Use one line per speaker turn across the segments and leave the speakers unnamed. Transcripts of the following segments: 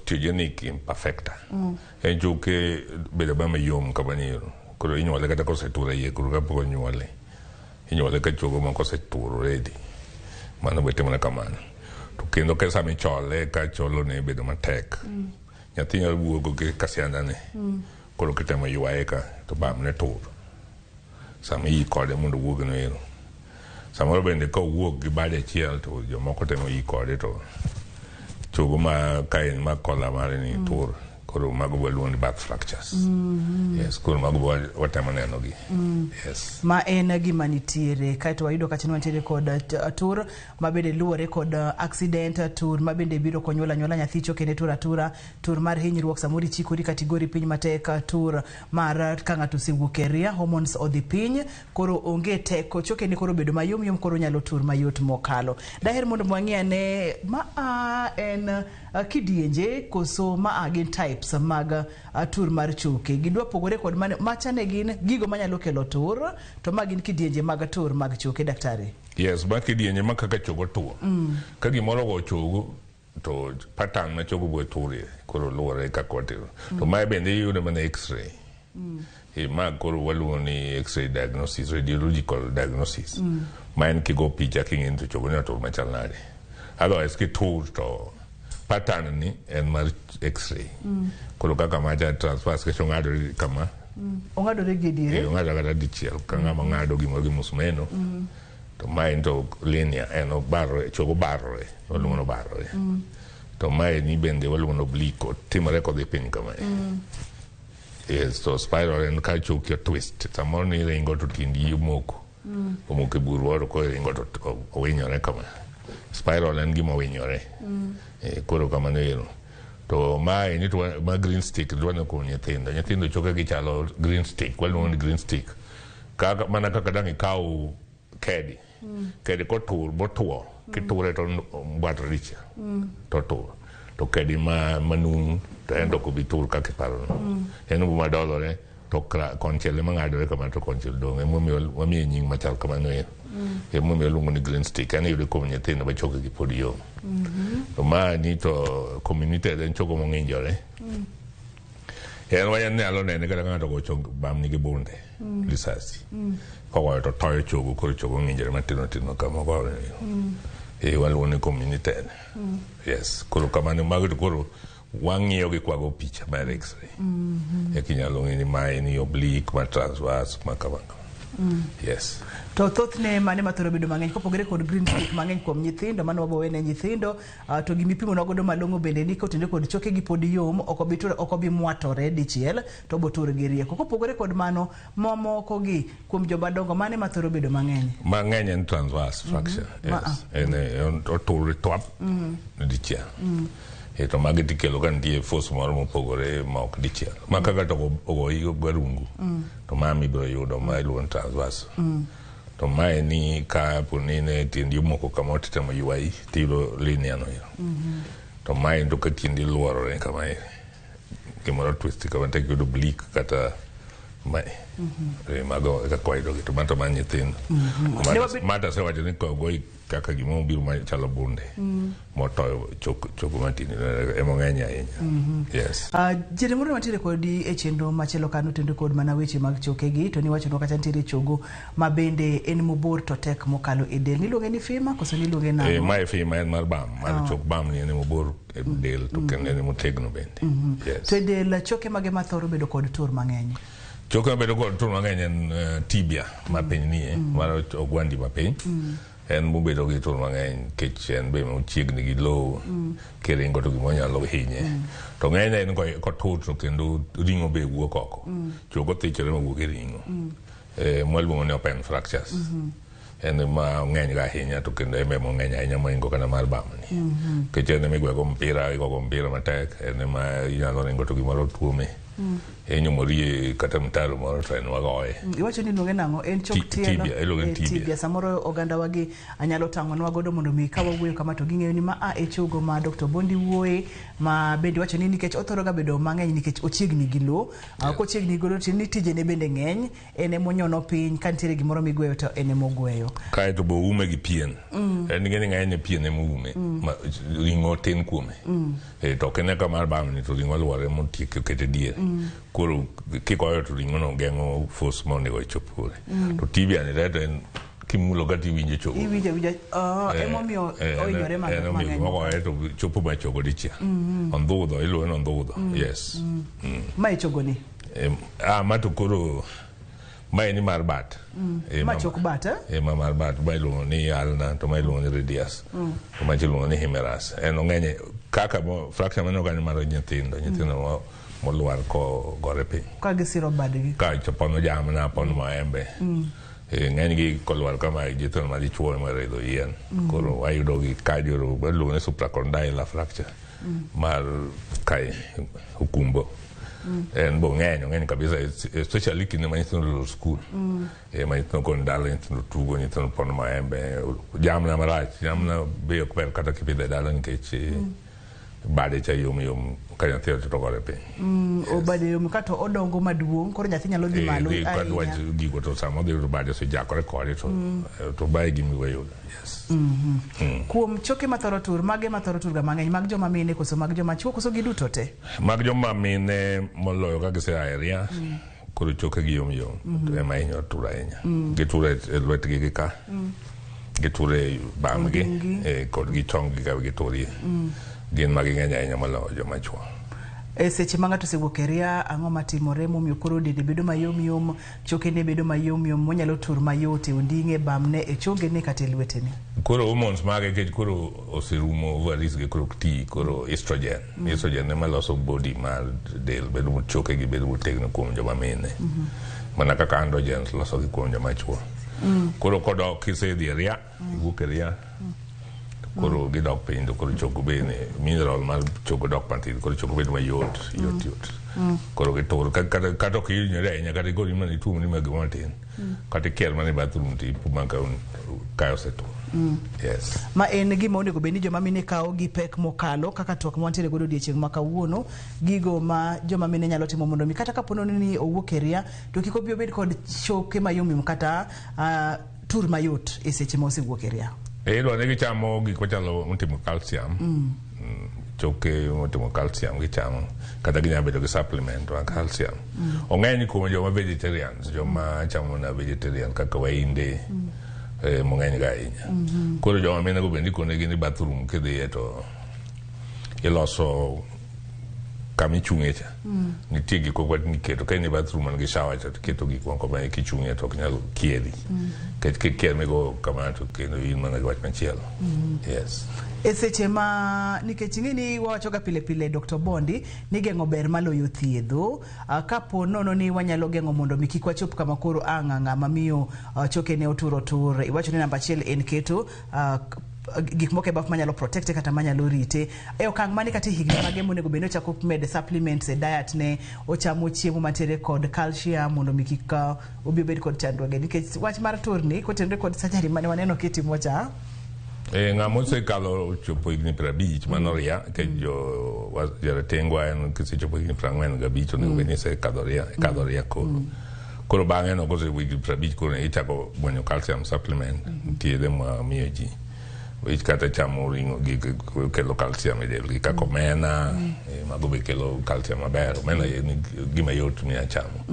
osteogenic imperfecta. En choke bedo ba mayom kama niero. Koro inyuole kata kosetur e iye koro kapok onyuole. Inyuole ka chogo moko osetur already. Mano be timore kamano. To kendo ka sama ichole ka cholo ne bedo matek. Nyathi nyalo wuogo gi kasiandane. Koro kitemo ywaye ka to bamne tur. Sama ii kode mondo owuog no ero. Samoro bende ka owuok gi bade achiel to jomoko temo ii kode to chogo ma ka en ma kola mare ni tur. Koro mago waluongo ni birth fractures. Yes, koro mago be watemo neno gi. Yes.
Ma en gima nitiere kaeto wayudo kacha ni wantiere kod tur ma bende luwore kod accident, tur ma bende biro konyuol anyuola nyathi chokene tur atura, tur mar hinyruok samoro ichikori kata igori piny matek, tur mar ka ng'ato osewuok e ria, hormones odhi piny, koro onge teko, chokene koro obedo mayom yom, koro onyalo tur mayot mokalo. Daher mondo wang'i ane ma a en kidienje koso ma a gin types mag tur mar choke. Gidwa pogore kod mane macha ne gin gigo manyalo kelo tur, to ma gin kidienje mag tur mag choke, daktari.
Yes, ma kidienje ma kaka chogo tur. Ka gimoro ogo chogo to pattern ma chogo biro turie koro luwore kaka watimo. To mae bende iyudo mana x-ray. E, ma koro waluongo ni x-ray diagnosis, radiological diagnosis. Ma en kigo picha king'e ni to chogo ni otur machal nade. Otherwise kitur to pattern ni en mar x-ray. Koro kaka macha transverse kech ong'adore kama.
Ong'adore gi diere.
Eh, ong'ado kata dichiel ka ng'ama ng'ado gimoro gi musmeno. To mae to linear en obarore, chogo barore, waluongo ni obarore. To mae ni bende waluongo ni oblique, otimore kodhi piny kamae. Yes, to spiral en ka choki o twist. Samoro ni ringo to tiendi omoko. Omoko e bur moro koro iringo to owinyore kama. Spiral en gima owinyore. Eh, koro kamano ero. To mae ni to ma green stick dwa ni kuom nyithindo. Nyithindo choke gi chalo green stick, waluongo ni green stick. Kaka mana kaka dang' ikaw kedi. Kedi kotur botuo, kiture to mbwatore dichiel. To tur. To kedi ma manumu to en to ok obi tur kaka iparo no. En obo madolore to konchiel ema ng'adore kama to konchiel dong'. Emomiyo wamiye nying machal kamano ero. Emomiyo waluongo ni green stick. En iyude kuom nyithindo ma chokegi pod yom. To ma ni to comminuted en chogo mong'injore. En wanyalo nene kata ka ng'ato ogo chong bamni gi bunde, lisasi. Kogoyo to toyo chogo, koro chogo ng'injore matindo tindo kama ogoyo. Eh, waluongo ni comminuted. Yes, koro kamano mago to koro wang'iyo gi kwago picha mar x-ray. Eka inyalo ng'e ni mae ni oblique, ma transverse, ma kama kama. Yes.
To thothne mane mathoro bedo mang'eny kopogore kod green stick mang'eny kuom nyithindo mano wabo wene nyithindo, to gimipimo nwa godo malong'o bende ni kotenore kod choke gi pod yom ok obi tur, ok obi mwatore dichiel to obo tur gi rieko. Kopogore kod mano mamoko gi kuom joma dongo mane mathoro bedo mang'eny?
Mang'eny en transverse fracture. Yes. En otur twap dichiel. E, to magi tikelo ka nitie force moro mopogore ma ok dichiel. Ma kaka to ogoyi garungu to ma mibiro yudo ma iluongo ni transverse. To mae ni ka po ni ne tiendi omoko kamoro titemo ywayi tiyudo linear no ero. To mae to ka tiendi luorore kamae gimoro twist kama tek yudo oblique kata mae. Eh, mago e kaka wayudogi to mato mar nyithindo. Mata asewacho ni kogoyi kaka gima obiro machalo bunde motoyo chogo matin ema ng'eny ahinya. Yes.
Jere moro mantiere kodi e chenro machielo ka notenre kod mana weche mag chokegi to niwachonwa kata nitiere chogo ma bende en mobor to tek mokalo e del. Niluonge ni femur koso niluonge nang'o?
Eh, mae femur en mar bam, mar chok bam ni en mobor e del to kendo en motegno bende. Yes.
To e del choke mage mathoro bedo kod tur mang'eny?
Choke mabedo kod tur mang'eny en tibia mapiny nie, mar ogwandi mapiny. En mobedo gi tur mang'eny nikech en be ochiegni gi lowo, kiringo to gimoro nyalo hinye. To ng'enyne en kotur to kendo ring'o be wuok oko. Chogo thichore mawuok e ring'o. Eh, mwaluongo ni open fractures. En ma ng'eny ga ahinya to kendo en be mong'eny ahinya mohingo kata mar bamni. Nikech en ema igwego mpira, igogo mpira matek, en ema inyalo ringo to gimoro tuome. Inyumori e kata mtaro moro to en wagoye.
Iwacho ni iluonge nang'o? En chok tielo?
Tibia, iluonge ni
Eh,
tibia.
tibia. Samoro oganda wagi anyalo tang'onwa godo mondo mi ka wawuoyo kama to ging'eyo ni ma a e chogo ma Dr. Obondi wuoye ma bende wacho ni nikech othoro ga bedo mang'eny nikech ochiegni gi lowo. Kochiegni gi lowo tiende ni tijene bende ng'eny, en emonyono piny ka nitiere gimoro migweyo to en emogweyo.
Kaeto be oume gi pien. En ing'e ni ng'enyne pien ema oume. Ma ring'o tin kuome. To ok ine ka mar bamni to ring'o luore motiek okete diere. Koro kikoyo to ring'o no geng'o force ma onego ochop kore. To tibia ni to en kimulo kata iwinjo chogo.
Iwinjo awinja, emomiyo ohinyore
Emomiyo
mang'eny.
ogoye to chopo ma chogo dichiel. Ondhudho, iluonge ni ondhudho. Yes.
Ma e chogoni.
Ma to koro ma en mar bat.
Ma chok bat, eh?
Ma mar bat, ma iluongo ni ulna to ma iluongo ni radius. To machielo iluongo ni humerus. En ong'eny kaka fracture maneno kanyo mar nyithindo, nyithindo molwar kogore piny.
Ka gisiro badgi.
Ka pono jamna, pono maembe. Ng'enygi kolwar kama nyithindo ma dichuo ema ridho yien. Koro wayudo gi ka joro iluongo ni supracondylar fracture mar kae okumbo. En bo ng'eny, ong'eny kabisa, especially kinde ma nyithindo oloro skul. Ma nyithindo koni dala, nyithindo tugo, nyithindo pono maembe, jamna marach, jamna be ok ber kata kipidho e dala nikech bade cha yom yom ka nyathi to gore piny.
Obade yom kato odongo maduong', koro nyathi nyalo dhi malo
dhi ka dwa
ahinya.
Gigo to sama odhi to bade osejakore kode to to bae gima iwe yudo. Yes.
Kuom choke mathoro tur, mage mathoro tur ga mang'eny, mag joma mine koso mag joma chuo koso giduto te?
Mag joma mine moloyo ka gisea e ria, koro choke gi yom yom to ema hinyo tur ahinya. Gitur e lwetgi gi ka. Gitur e bamgi
Ondinggi.
Kod gi chonggi ka giturie. Gin ma ging'eny ahinya moloyo joma chuo.
E seche ma ng'ato osewuok e ria, ang'o matimore momiyo koro dende bedo mayom yom, chokene bedo mayom yom, monyalo tur mayot e onding'e, bamne, e chongene kata e lwetene?
Koro hormones mage nikech koro oserumo ovaries gi koro ok ti koro estrogen. Estrogen ema loso body mar del bedo choke gi bedo motegno kuom joma mine. Mana kaka androgens loso gi kuom joma chuo. Koro kodok kisedhi e ria, iwuok e ria, koro gidok piny to koro chogo bende mineral mar chogo dok matin koro chogo bedo mayot yot yot. Koro gitur kata ok ihinyori ahinya kata igori mana ituomri ma gimoro matin. Kata ikier mana e bathroom to ipo ka kae osetur. Yes.
Ma en gima onego bed ni joma mine kawo gi pek mokalo kaka twak ma wantiere godo odiechieng' ma kawuono, gigo ma joma mine nyalo timo mondo mi kata kapo ni owuok e ria to kik obi obed kod choke mayomyom kata tur mayot e seche ma osewuok e ria.
Idwa ni gichamo gik machalo motimo calcium. Choke motimo calcium gichamo kata ginyalo bedo gi supplement mar calcium. Ong'eny kuom joma vegetarians, joma chamo na vegetarian kaka wainde mong'eny ga ahinya. Koro joma mine go bende ikonegi ni bathroom kidhiye to iloso kama ichung'e cha. Nitie gik moko miketo ka in e bathroom man gi shower cha to iketo gik moko ma kichung'e to ok nyal kieri. Nikech kikier migo kamano to kendo in mana gi wach machielo. Yes.
E seche ma nikech ing'e ni wawacho ga pile pile Dr. Bondi ni geng'o ber maloyo thiedho kapo nono ni wanyalo geng'o mondo mi kik wachop kama koro ang' ng'ama miyo chokene otur otur iwacho ni namba achiel en keto gik moko e baf manyalo protect kata manyalo rite e okang' mane kata e higni mage monego bed ni ochako med supplements e diet ne ochamo chiemo mantiere kod calcium mondo mi kik obi obed kod chandruoge nikech wach mar turni kotenore kod surgery mane waneno kitimo cha.
Ng'ama osekalo chopo higni 50 mano ria nikech jo jaratengwa en kisechopo higni 45 onego bed ni isekadho ria ikadho ria koro. Koro bang'e no kose higni 50 koro ichako manyo calcium supplement nitie ma miyo ji. Ich kata chamo ring'o gi kelo calcium e del gi kaka omena mago be kelo calcium maber. Omena en gima yot minya chamo.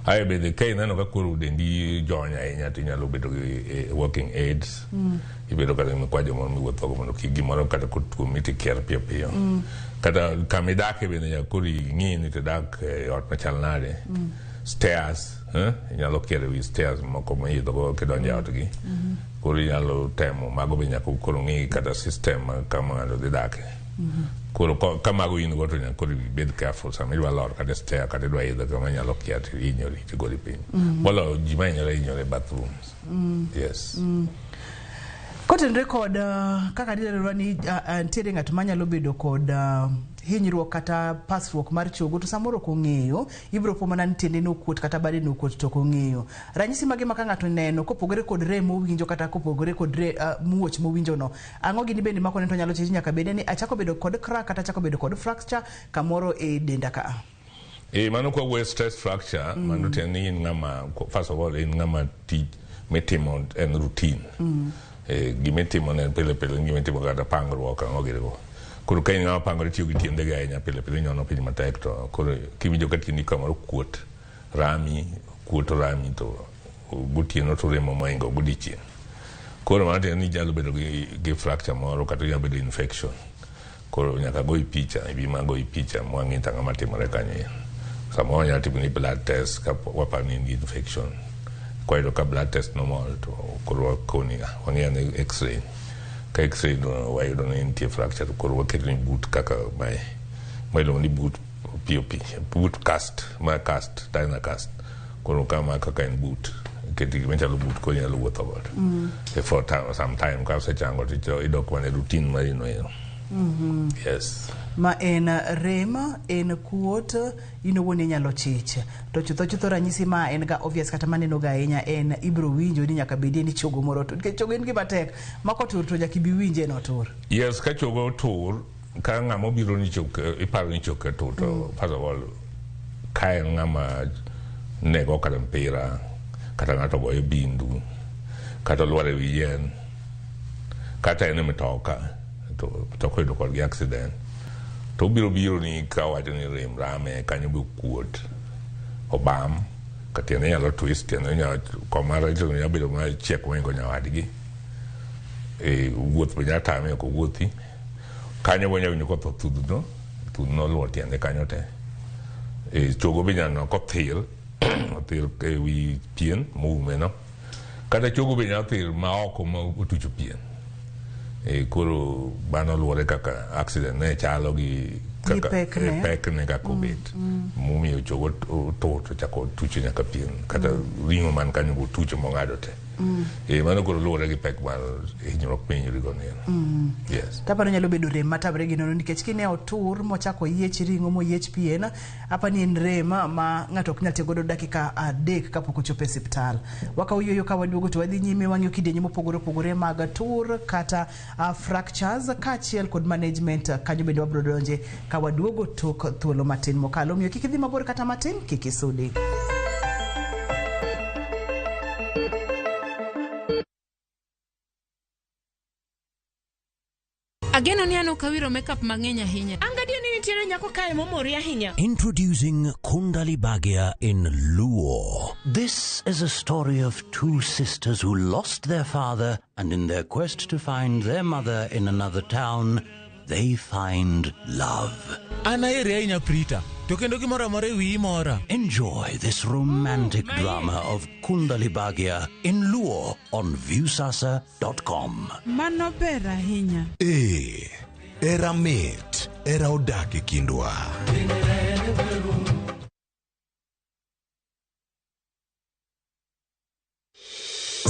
Ae bende ka ineno ka koro dendi jony ahinya to inyalo bedo gi walking aids. Ibedo kata gi mikwajo moro miwuothogo mondo kik gimoro kata kotuomi tikier piyo piyo. Kata kama idake bende nyaka koro ing'i ni to idak e ot machal nade. Stairs, inyalo kier ewi stairs moko miidhogo kidonjo e odgi. Koro inyalo temo mago be nyaka koro ng'i kata system ma kama ng'ato dhi dake. Koro ka mago in go to nyaka koro ibed careful sama idwa lor kata stair kata idwa idho kama inyalo kier to ihinyori tigori piny. Moloyo ji mahinyore hinyore e bathrooms. Yes.
Kotenore kod kaka nileronwa ni nitiere ng'at manyalo bedo kod hinyruok kata pasruok mar chogo to samoro ok ong'eyo, ibiro po mana ni tiende nokuot kata bade nokuot to ok ong'eyo. Ranyisi mage ma ka ng'ato neno kopogore kod rem mowinjo kata kopogore kod muoch mowinjo no, ang'o gini bende ma koneno to nyalo chich nyaka bede ni achako bedo kod crack kata achako bedo kod fracture kamoro e denda ka.
Mano kwa wuoyo stress fracture, mano tiende ni in ng'ama, first of all, in ng'ama tich mitimo en routine. Gimitimo ne en pile pile, gimitimo kata pangruok ang'o gini go. Koro ka in ng'ama pangore tiyo gi tiendegi ahinya pile pile inyono piny matek to koro kiwinjo ka tiendi kamoro kuot rami, kuot rami to gotieno to remo mohingo godiochieng'. Koro mano tiende ni inyalo bedo gi fracture moro kata inyalo bedo infection. Koro nyaka goyi picha, ibi ma goyi picha mwang'i to ang'o matimore kanyo. Samoro wanyalo timo ni blood test ka waparo ni in gi infection. Kwayudo ka blood test normal to koro wakoni wang'iyo ane x-ray. Ka x-ray no wayudo ni nitie fracture to koro waketo ni boot kaka mae. Ma iluongo ni boot POP, boot cast, ma cast, Dynacast. Koro kama kaka en boot. Iketi gima chalo boot koro inyalo wuotho godo. For some time ka osechango to idok mana e routine mari no ero. Yes.
Ma en rem, en kuot, in owuon inyalo chich. To chutho chutho ranyisi ma en ga obvious kata maneno ga ahinya en ibiro winjo ni nyaka bedie ni chogo moro otur. Nikech chogo en gima tek, ma kotur to nyaka ibi winje ni otur.
Yes, ka chogo otur, ka ng'ama obiro ni chok, iparo ni choke otur to first of all, ka en ng'ama nego kata mpira, kata ng'ato goyo bindu, kata olwar e wi yien, kata en e mtoka, to mtoka oyudo kodgi accident, to obiro biro ni ka wacho ni rem rame, kanyo be okuot, obam, ka tiende nyalo twist, tiende nyalo, koma rach nyalo bedo machiek mohingo nyawadgi. Wuoth be nyalo tame ok owuothi. Kanyo be onyalo winjo kotho thudhno, thudhno oluwo tiende kanyo te. Chogo be nyalo neno kothir, othir ewi pien moume no. Kata chogo be nyalo thir ma oko ma otucho pien. Koro mano luwore kaka accident ne chalo gi kaka
pekne.
Pekne kaka obet. Momiyo chogo otur to chako tucho nyaka pien kata ring'o man kanyo go otucho mong'ado te. Mano koro luwore gi pek mar hinyruok mihinyori go ni. Yes.
Taparo nyalo bedo rem matamre gi nono nikech kine otur mochako yiech ring'o moyiech pien, apa ni en rem ma ng'ato ok nyal tiyo godo dakika 3 kapok ochopo e osiptal. Wakawo yueyo ka waduogo to wadhi nyime wang'iyo kidienje mopogore opogore mag tur kata fractures kaachiel kod management kanyo bende wabiro donje ka waduogo tok thuolo matin mokalo. Omiyo kik idhi mabor kata matin, kik isudi.
Ageno ni an ok awiro makeup mang'eny ahinya.
An gadier ni nitiere nyako kae momori ahinya.
Introducing Kundali Bhagya in Luo. This is a story of two sisters who lost their father, and in their quest to find their mother in another town, they find love.
An aheri ahinya Prita, to kendo gimoro amora e wiyi mora.
Enjoy this romantic drama of Kundali Bhagya in Luo on Viusasa.com.
Mano ber ahinya.
Ee, era mit, era odak e kindwa.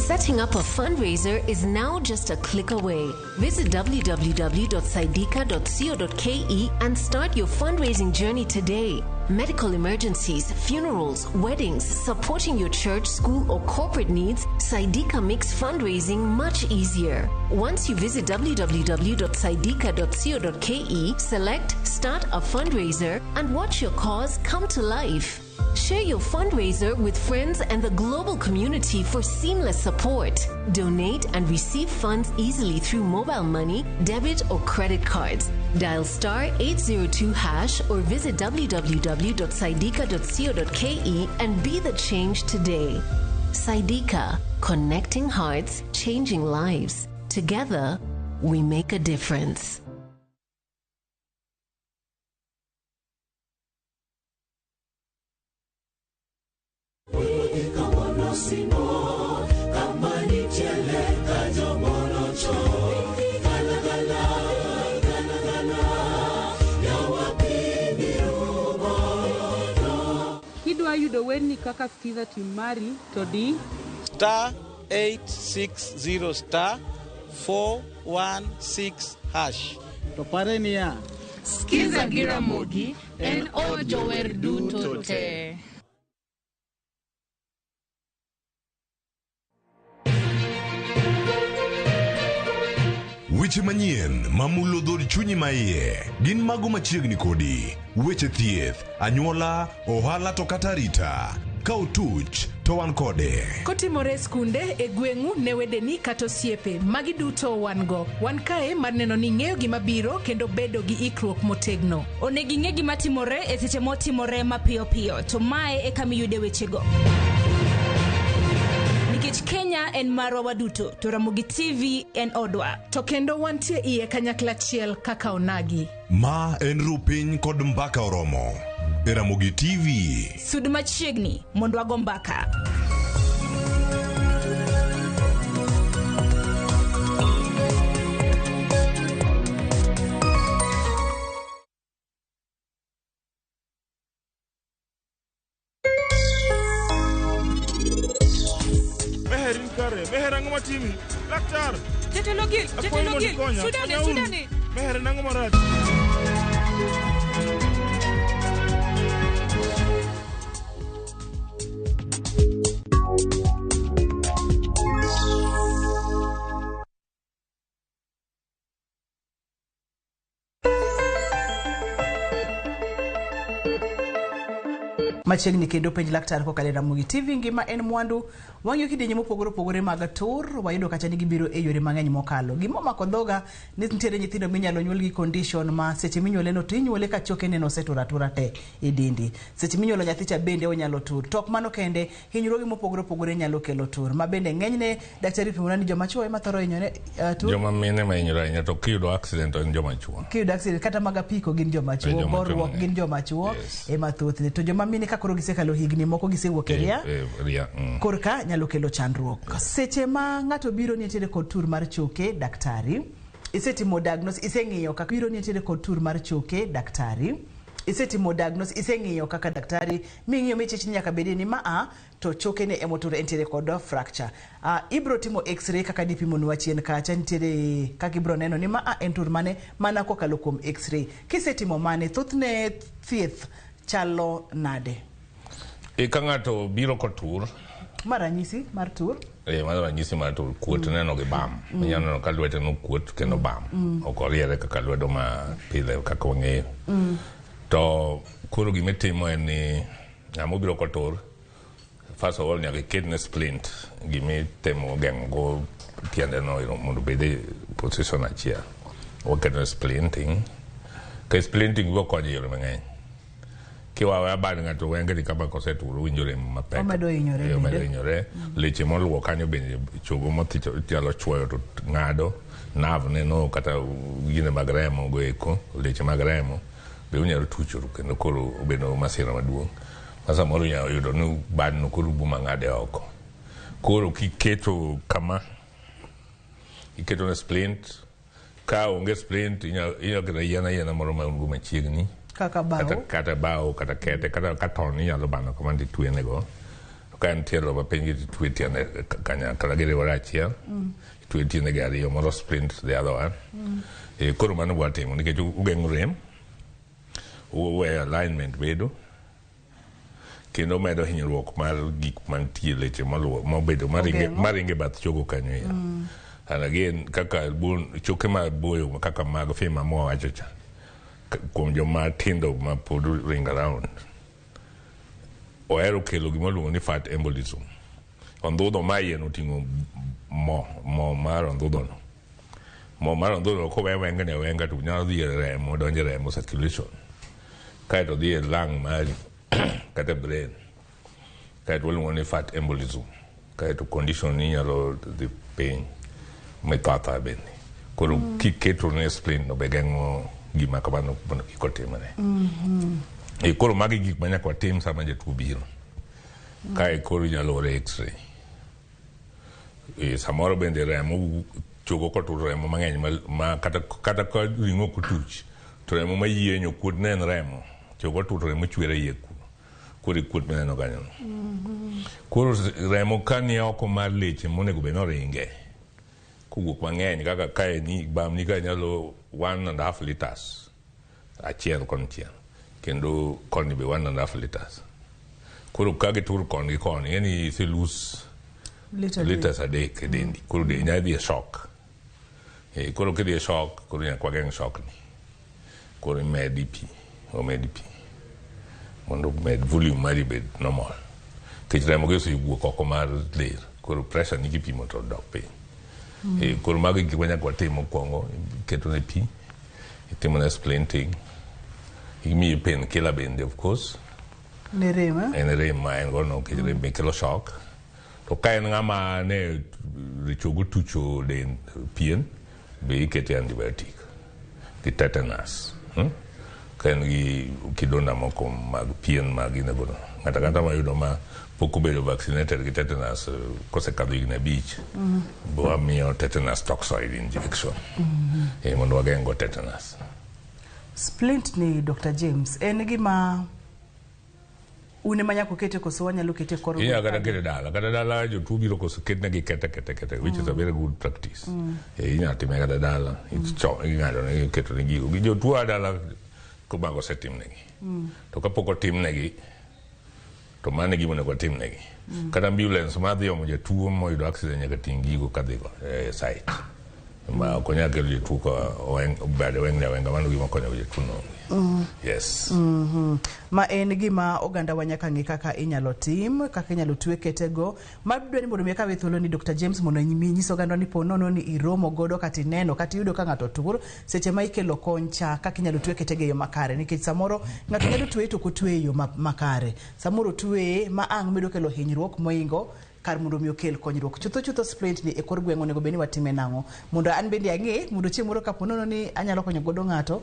Setting up a fundraiser is now just a click away. Visit www.saidika.co.ke and start your fundraising journey today. Medical emergencies, funerals, weddings, supporting your church, school, or corporate needs, Saidika makes fundraising much easier. Once you visit www.saidika.co.ke, select Start a Fundraiser and watch your cause come to life. Share your fundraiser with friends and the global community for seamless support. Donate and receive funds easily through mobile money, debit, or credit cards. Dial star 802 hash or visit www.saidika.co.ke and be the change today. Saidika, connecting hearts, changing lives. Together, we make a difference.
Kidwa yudo werni kaka skiza team mari to di
star 860 star 416 hash.
To pare niya,
Skiza gi Ramogi en od jower duto te.
Weche manyien mamulo dhod chunyi maiye gin mago machiegni kodi. Weche thieth, anyuola, ohala to kata arita. Ka otuch to wan kode.
Kotimore e skunde, e gweng'u, ne wedeni kata osiepe, magi duto wan go. Wan kae mar neno ni ing'eyo gima biro kendo bedo gi ikruok motegno.
Onego ing'e gima timore e seche motimore mapiyo piyo, to mae e kama iyude wechego. Nikech Kenya en marwa waduto, to Ramogi TV en odwa.
To kendo wantie iye kanyakla achiel kaka onagi.
Ma en Rupiny kod Mbaka Oromo e Ramogi TV.
Sud machiegni mondo wago mbaka.
Meher in kare, Meher ang'o matimi? Laktar!
Jatelo Gil,
Akwayi
jatelo
mondo
Gil,
ikonya.
sudane,
Konya uru.
sudane.
Meher en ang'o marach?
Machiegni kendo penj laktar kokalo e Ramogi TV ngima en mwandu. Wang'iyo kidienje mopogore opogore mag tur, wayudo kacha ni gibiro e yore mang'eny mokalo. Gima omako dhoga ni nitiere nyithindo minyalo nyuol gi condition ma seche minyuole no to inyuole ka chokene no osetur atura te e dendi. Seche minyuolo nyathi cha bende onyalo tur. To ok mano kende, hinyruoge mopogore opogore nyalo kelo tur. Ma bende ng'enyne daktari opimona ni joma chuo ema thoro hinyore tur.
Joma mine ma hinyore ahinya to kiyudo accident to en joma chuo.
Kiyudo accident kata mag apiko gin joma chuo,
joma chuo
goruok
mang'eny.
gin joma chuo ema thothne. To joma mine ka koro gisekalo higni moko gisewuok e ria,
Ria.
korka nyalo kelo chandruok. Seche ma ng'ato biro ni nitiere kod tur mar choke, daktari, isetimo diagnosis, iseng'iyo kaka biro ni nitiere kod tur mar choke, daktari, isetimo diagnosis, iseng'iyo kaka daktari, ming'iyo michich ni nyaka bedie ni ma a to chokene emotur entiere kod fracture. Ibro timo x-ray kaka nipimonwa chien kacha, nitiere kaka ibro neno ni ma a en tur mane mana kokalo kuom x-ray. Kisetimo mane, thothne thieth chalo nade?
Ka ng'ato biro kotur,
Ma ranyisi mar tur?
Mano ranyisi mar tur, kuot neno gi bam. Inyalo neno ka lwete no kuot kendo bam. Ok oriere kaka lwedo ma pile kaka wang'eyo. To koro gima itimo en ni ng'ama obiro kotur, first of all nyaka iketne splint, gima itemo geng'o go tiende no mondo obed e position achiel. Waketone splinting. Ka splinting go konyo e yore mang'eny. Kiwawe bad ng'ato wengeni kama kosetur owinjo rem mapek.
Omedo hinyore
Omedo
bende.
hinyore. Leche moluwo kanyo bende chogo mothicho nyalo chuoyo to ng'ado. Nerve ne no kata gine mag remo go eko, leche mag remo be onyalo tucho kendo koro obedo masira maduong'. Ma samoro inyalo yudo ni badno koro buma ng'ade oko. Koro kiketo kama, iketo ne splint, ka onge splint inyalo keto yien ayiena moro ma un go machiegni.
Kaka bao.
Kata bao, kata kete, kata katon inyalo bano kama titwene go. To ka en tielo mapiny gi titwe tiende kanyakla giriwore achiel. Itwe tiende gi ariyo, moro splint the other one. Koro mano watimo nikech ugeng'o rem, uweyo alignment bedo, kendo medo hinyruok mar gik mantie leche moluwo mobedo maringe bath chogo kanyo ya. And again kaka choke maboyo kaka mag fima mwawacho cha kuom joma tindo ma pod ring around ohero kelo gima iluongo ni fat embolism. Ondhudho ma iye no oting'o mo mar ondhudho no. Mo mar ondhudho no kowe wengene awenga to nyalo dhi e remo, donjo e remo circulation. Kaeto dhi e lung mari kata brain. Kaeto waluongo ni fat embolism. Kaeto condition ni nyalo dhi piny mithatha bende. Koro kiketo ne splint no be geng'o gima kamano mondo kik otimre. Koro magi gik ma nyaka watim sama jatuo biro. Kae koro inyalo ore x-ray. Samoro bende remo chogo kotur remo mang'eny ma kata ka ring'o ok otuch to remo mayienyo kuot ne en remo. Chogo otur remo chwer e iye kuno. Koro ikuot mineno kanyo no. Koro remo ka ni oko mar leche monego bed ni oringe kowuok mang'eny kaka kae ni bamni ka nyalo 1.5 liters. Achiel konchiel. Kendo koni be 1.5 liters. Koro ka gitur koni gi koni, ing'e ni ise lose
Lita adek.
liters 3 e dendi. Koro dendi nyalo dhi e shock. Koro kidhi e shock, koro nyaka wageng' shock ni. Koro imedi pi, omedi pi. Mondo omed volume mari bed normal. Nikech remo gi osewuok oko mar del. Koro pressure ni kipimo to dok piny. Koro mago e gik ma nyaka watim mokwongo. Iketo ne pi, itimo ne splinting, imiye painkiller bende of course.
Ne rem, eh?
En rem ma en gono nikech rem be kelo shock. To ka en ng'ama ne chogo tucho den pien, be ikete antibiotic gi tetanus. Ka en gi kidonda moko mag pien ma gine gono. Ng'ato ang'ata mayudo ma pok obedo vaccinated gi tetanus kosekadho higni 5, bo wamiyo tetanus toxoid injection. Mondo wageng' go tetanus.
Splint ni Dr. James, en gima un ema nyaka ukete koso wanyalo kete e kor
Inyalo kata kete dala, kata dala jotuo biro koso ketnegi kete kete kete, which is a very good practice. Inyalo time kata dala, ing'ado negi, iketo ne gigo. Gi jotuo a dala komago osetimnegi. To kapok otimnegi, to mano e gima onego otimnegi. Kata ambulance madhi omo jatuo moyudo accident nyaka ting' gigo kadhigo e site. Ma ok onyal kelo jatuo ka bade weng'ne awenga, mano gima konyo jatuo no. Yes.
Ma en gima oganda wa nyaka ng'e kaka inyalo tim, kaka inyalo twe ketego. Ma dwa ni mondo mi akawe thuolo ni Dr. James mondo nyis oganda ni po nono ni iromo godo kata ineno kata iyudo ka ng'ato tur seche ma ikelo kony cha kaka inyalo twe ketego e yo makare, nikech samoro ng'ato nyalo tweye to ok otweye e yo makare. Samoro otweye ma ang' medo kelo hinyruok moingo kar mondo mi okel konyruok. Chutho chutho splint ni e kor gweng' onego bed ni watime nang'o? Mondo an bende ang'e, mondo chieng' moro kapo nono ni anyalo konyo godo ng'ato,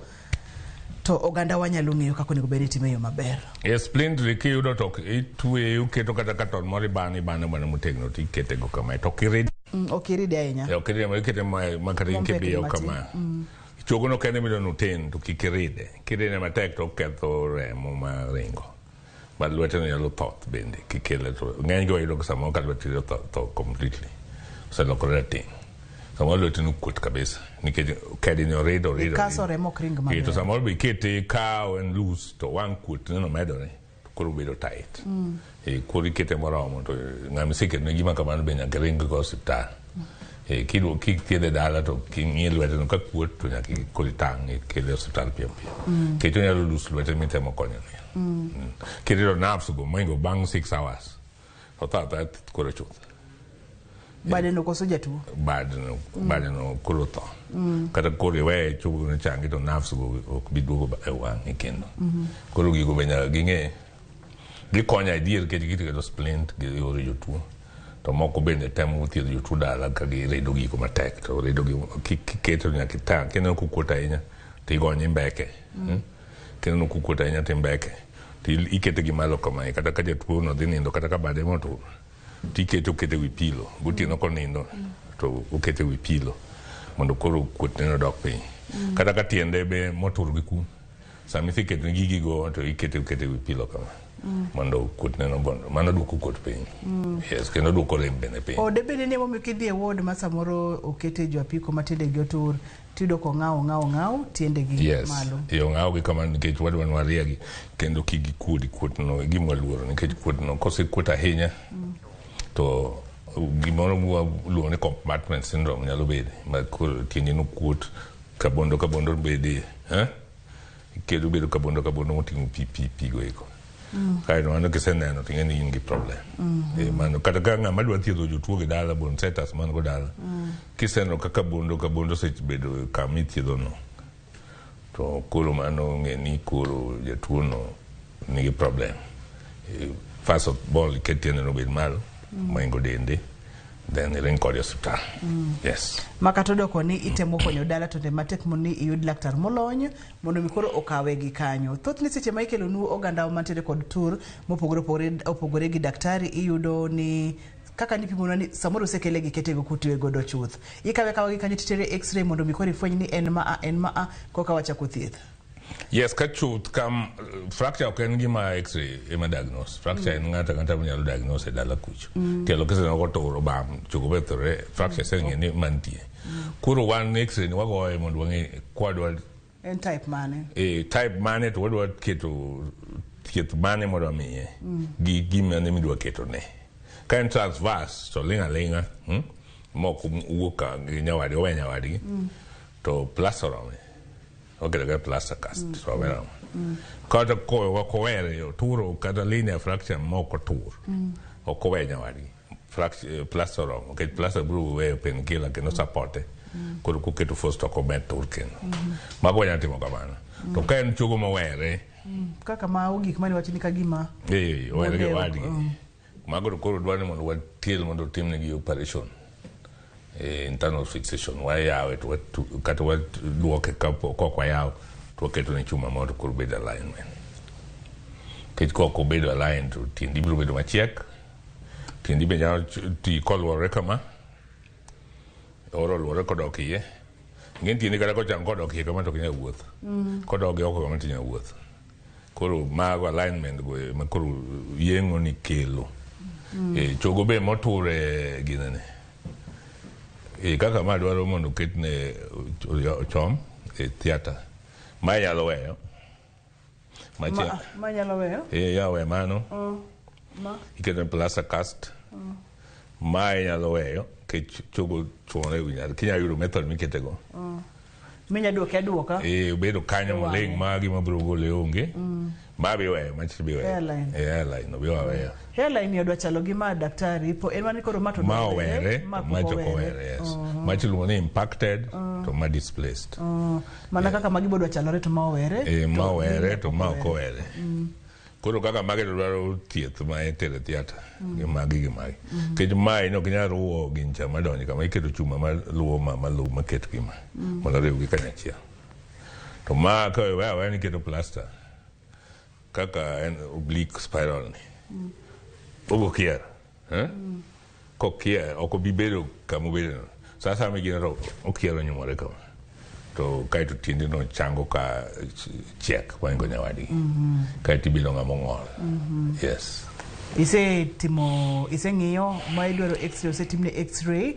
to oganda wa nyalo ng'eyo kaka onego bed ni itime e yo maber.
Splint ni kiyudo to itweyo, iketo kata katon moro ibano, ibano mana motegno to ikete go kamae. To ok irid.
Ok iride ahinya.
Ok iride, ma ikete ma kata in
Mompekni
kibiyo
matin.
kama. Chogo no kende midwa ni oten to kik iride. Kiride matek to oketho remo ma ringo. But lwete no nyalo thoth bende kikele to ng'eny gi wayudo ka samoro ka lwete tho completely. Oselokore rateng'. Samoro lwete no kuot kabisa nikech kedi ni orido, orido,
Ikaso
orido.
remo ok ring
To
maber.
samoro be ikete ka en loose to wang' kuot neno medore to koro bedo tight. Koro ikete moromo to ng'ama iseketone gima kamano be nyaka ring go osiptal. Kidwa kithiedhe dala to king'iyo lwete no ka kuot to nyaka koro itang' ikele osiptal piyo piyo. Nikech onyalo lose lwete mitemo konyo ni. Kirito nerves go moingo bang' 6 hours. Otho athoya koro chuth.
Bade no koso jatuo?
Bade no koro tho. Kata koro iweye chopo ne changi to nerves go ok bi duogo e wang'e kendo. Koro gigo be nyaka ging'e. Gikonyo adier nikech giketo splint gioro jotuo. To moko bende temo thiedho jotuo dala ka giredo gigo matek. To redo gi kiketo nyaka itang'. Kineno kokuot ahinya to igonyo imbeke. Kineno kokuot ahinya to imbeke. To ikete gi malo kamae. Kata ka jatuo no dhi nindo kata ka bade motur. To ikete okete wi pilo. Gotieno konindo to okete wi pilo. Mondo koro kuotne no dok piny. Kata ka tiende be motur gi ku. Sama iseketone gigi go to ikete okete wi pilo kama. Mondo kuotne no bondo. Mano duoko kuot piny. Yes, kendo duoko rem bende piny.
Ode bende ni emomiyo kidhi e ward ma samoro okete jo apiko ma tiendegi otur, tiyudo kong'aw, ong'aw, ong'aw tiendegi
Yes.
malo.
Ong'aw gi kamano nikech wadwa ni wariegi kendo kik gikuodi. Kuot no e gima waluoro nikech kuot no kosekuot ahinya to gimoro mwaluongo ni compartment syndrome nyalo bede ma koro tiendi no kuot kabondo kabondo bede, Kendo bedo kabondo kabondo moting'o pi pi pi go eko. Kaeto mano kiseneno to ing'e ni in gi problem. Mano kata ka ng'ama dwa thiedho jotuo gi dala, bonsetas man go dala. Kiseneno ka kabondo kabondo osebedo kama ithiedho no, to koro mano ng'e ni koro jatuo no nigi problem. First of all, iket tiende no obed malo, moingo dende, then iring kode e osiptal. Yes.
Ma kata odoko ni itemo konyo dala to tem matek mondo ni iyud laktar molony mondo mi koro okawe gi kanyo. Thothne seche ma ikelonu oganda mantiere kod tur mopogore opogore gi daktari iyudo ni kaka nipimonwa ni samoro osekele gi ketego kutwe godo chuth. Ikawe akawa gi kanyo titere x-ray mondo mi koro ifweny ni en ma a en ma a koka wachako thieth.
Yes, ka chuth ka fracture ok en gima x-ray ema diagnose. Fracture en ng'ato ang'ata manyalo diagnose e dala kucho. Tielo kiseneno koturo bam, chogo bethore, fracture iseng'eyo ni mantie. Koro wan x-ray ni wagoye mondo wang'e kwadwa
En type mane?
E type mane to wadwa keto thieth mane mwadwa miye gi gima ne midwa ketone. Ka en transverse to ling' aling'a mok wuok ka gi nyawadgi owe nyawadgi to plaster orome. Waketo ka plaster cast to owe. Kata kowere oturo kata linear fracture mok otur. Ok owe nyawadgi. Fracture, plaster oromo nikech plaster biro weyo painkiller kendo supporte. Koro koketo force to ok omed tur kendo. Mago wanyalo timo kamano. To ka en chogo mowere,
Kaka ma ogik mane wach ni ka gima
owere gi
Modewo,
wadgi. Mago to koro dwaro ni mondo watiel mondo otimnegi operation. Internal fixation wayawe to kata waduoke kapok wayawo to waketo ne chuma moro to koro bedo alignment. Nikech kok obedo aligned to tiendi biro bedo machiek. Tiendi be nyalo ti koluorore kama. Oro oluorore kodok iye. Ing'e tiendi kata kochango kodok iye kama to ok inyal wuoth. Kodok gi oko kama to inyal wuoth. Koro mago alignment go ema koro yeng'o ni kelo. Chogo be motur e ginene. Kaka ma dwaro mondo oketne chom e theatre. Ma nyalo weyo.
Ma nyalo weyo?
Yawe mano.
Ma
Iketo plaster cast. Ma inyalo weyo nikech chogo chuore wi nyal. Kinyalo yudo method miketego.
Minya duoke aduoka.
Obedo kanyo moling' ma gima biro gole onge. Ma be iweyo, machi be iweyo.
Hairline.
Hairline no be waweyo.
Hairline ni odwa chalo gi ma daktari po en mani koro ma to
Ma
odwa
owere,
ma
to ma
pok
to ok owere, yes. Machi iluongo ni impacted to ma displaced.
Mana kaka magi bodwa chalore to ma owere.
Ma
to
owere
gin
to
pok
ma ok owere. Koro kaka magi to dwaro thieth ma itere theatre gi magi gi magi. Nikech mae ne ok inyal ruwo gincha madonjo kama iketo chuma maluwo ma maluw maket gi ma mondo oriwgi kanyachiel. To ma ka iweyo aweya ni iketo plaster kaka en oblique spiral ni. Obo kier. Kokier ok obi bedo kama obedo no. Sa asaya migine to okier onyumore kama. To kaeto tiendi no chango ka chiek mohingo nyawadgi. Kaeto ibedo ng'ama ong'ol. Yes.
Isetimo iseng'iyo ma idwaro x-ray osetimne x-ray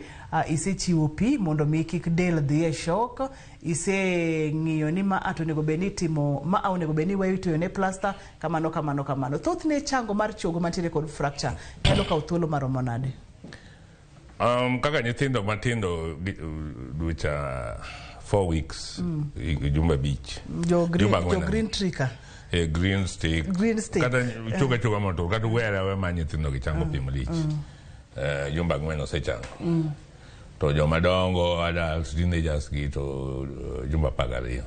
isechiwo pi mondo mi kik del dhi e shock iseng'iyo ni ma to onego bed ni itimo ma a onego bed ni iweyo itoyo ne plaster kamano kamano kamano thothne chango mar chogo mantiere kod fracture nyalo kawo thuolo maromo nade?
Kaka nyithindo matindo dweche 4 weeks jumbe 5.
Jo green,
Jumbe
jo
4.
green tree ka
Green stick.
Green stick.
Kata chogo achoga motur kata were awe ma nyithindo gi chango pi malich. Jumbe 4 osechango. To joma dongo adults teenagers gi to jumbe 12.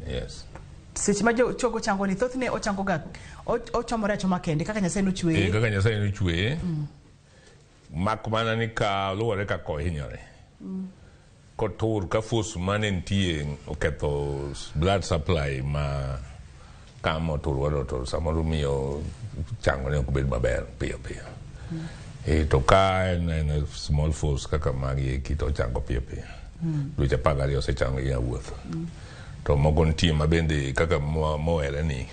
Yes.
Seche ma chogo chango ni thothne ochango ga ochomore achoma kende kaka Nyasaye nochweye.
Kaka Nyasaye nochweye. Mak mana ni ka luwore kaka ohinyore. Kotur ka force mane nitie oketho blood supply ma kama otur godo to samoro miyo chango ne ok bed maber piyo piyo. To ka en small force kaka magi eki to ochango piyo piyo. Dweche 12 osechango inya wuotho. To moko nitie ma bende kaka mowere ni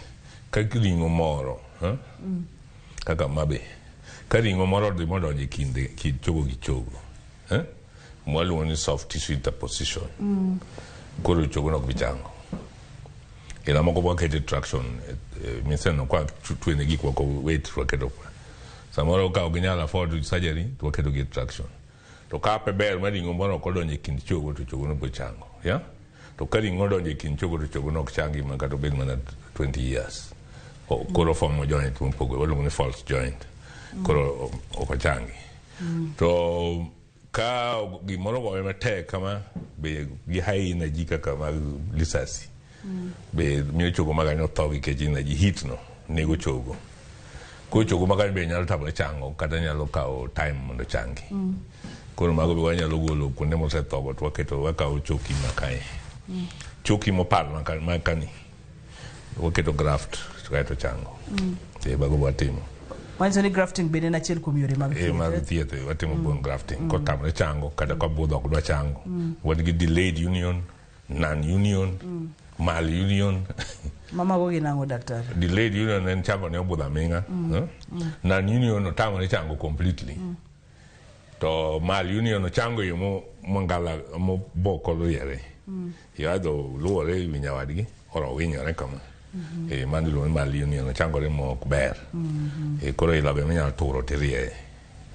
ka ring'o moro kaka mabe ka ring'o moro odhi modonjo e kind chogo gi chogo mwaluongo ni soft tissue interposition. Koro chogo no ok bi chango. Ila moko wakete traction miseno kwa twene gik moko weight waketo kwa. Samoro ka ok ginyal afford surgery to waketo gi traction. To ka pe ber ma ring'o moro ok odonjo e kind chogo to chogo no biro chango. Yeah? To ka ring'o odonjo e kind chogo to chogo no ok changi ma kata obed mana 20 years. Koro form joint mopogore waluongo ni false joint. Koro ok ochangi. To ka gimoro ogoye matek kama be gi high energy kaka mag lisasi be miyo chogo makanyo tho nikech energy heat no nego chogo. Koro chogo makanyo be nyalo tamore chango kata nyalo kawo time mondo ochangi. Koro mago be wanyalo golo kuonde mosethogo to waketo wakawo choki makae. Choki mopar makani waketo graft to kaeto chango. Mago be watimo.
Manyiso ni grafting bende en achiel kuom yore mag thieth.
Mag thieth watimo bone grafting kotamore chango kata ka budho ok dwa chango. Wan gi delayed union, non union, mal union.
Mamago gin ang'o daktari?
Delayed union en chango ne obudho aming'a. Non union otamore chango completely. To mal union ochango e yo mongala moboko luyere. Either luwore ewi nyawadgi or owinyore kama. Mano iluongo ni malunion, ochangore ma ok ber. Koro ilago ema inyalo turo tirieye.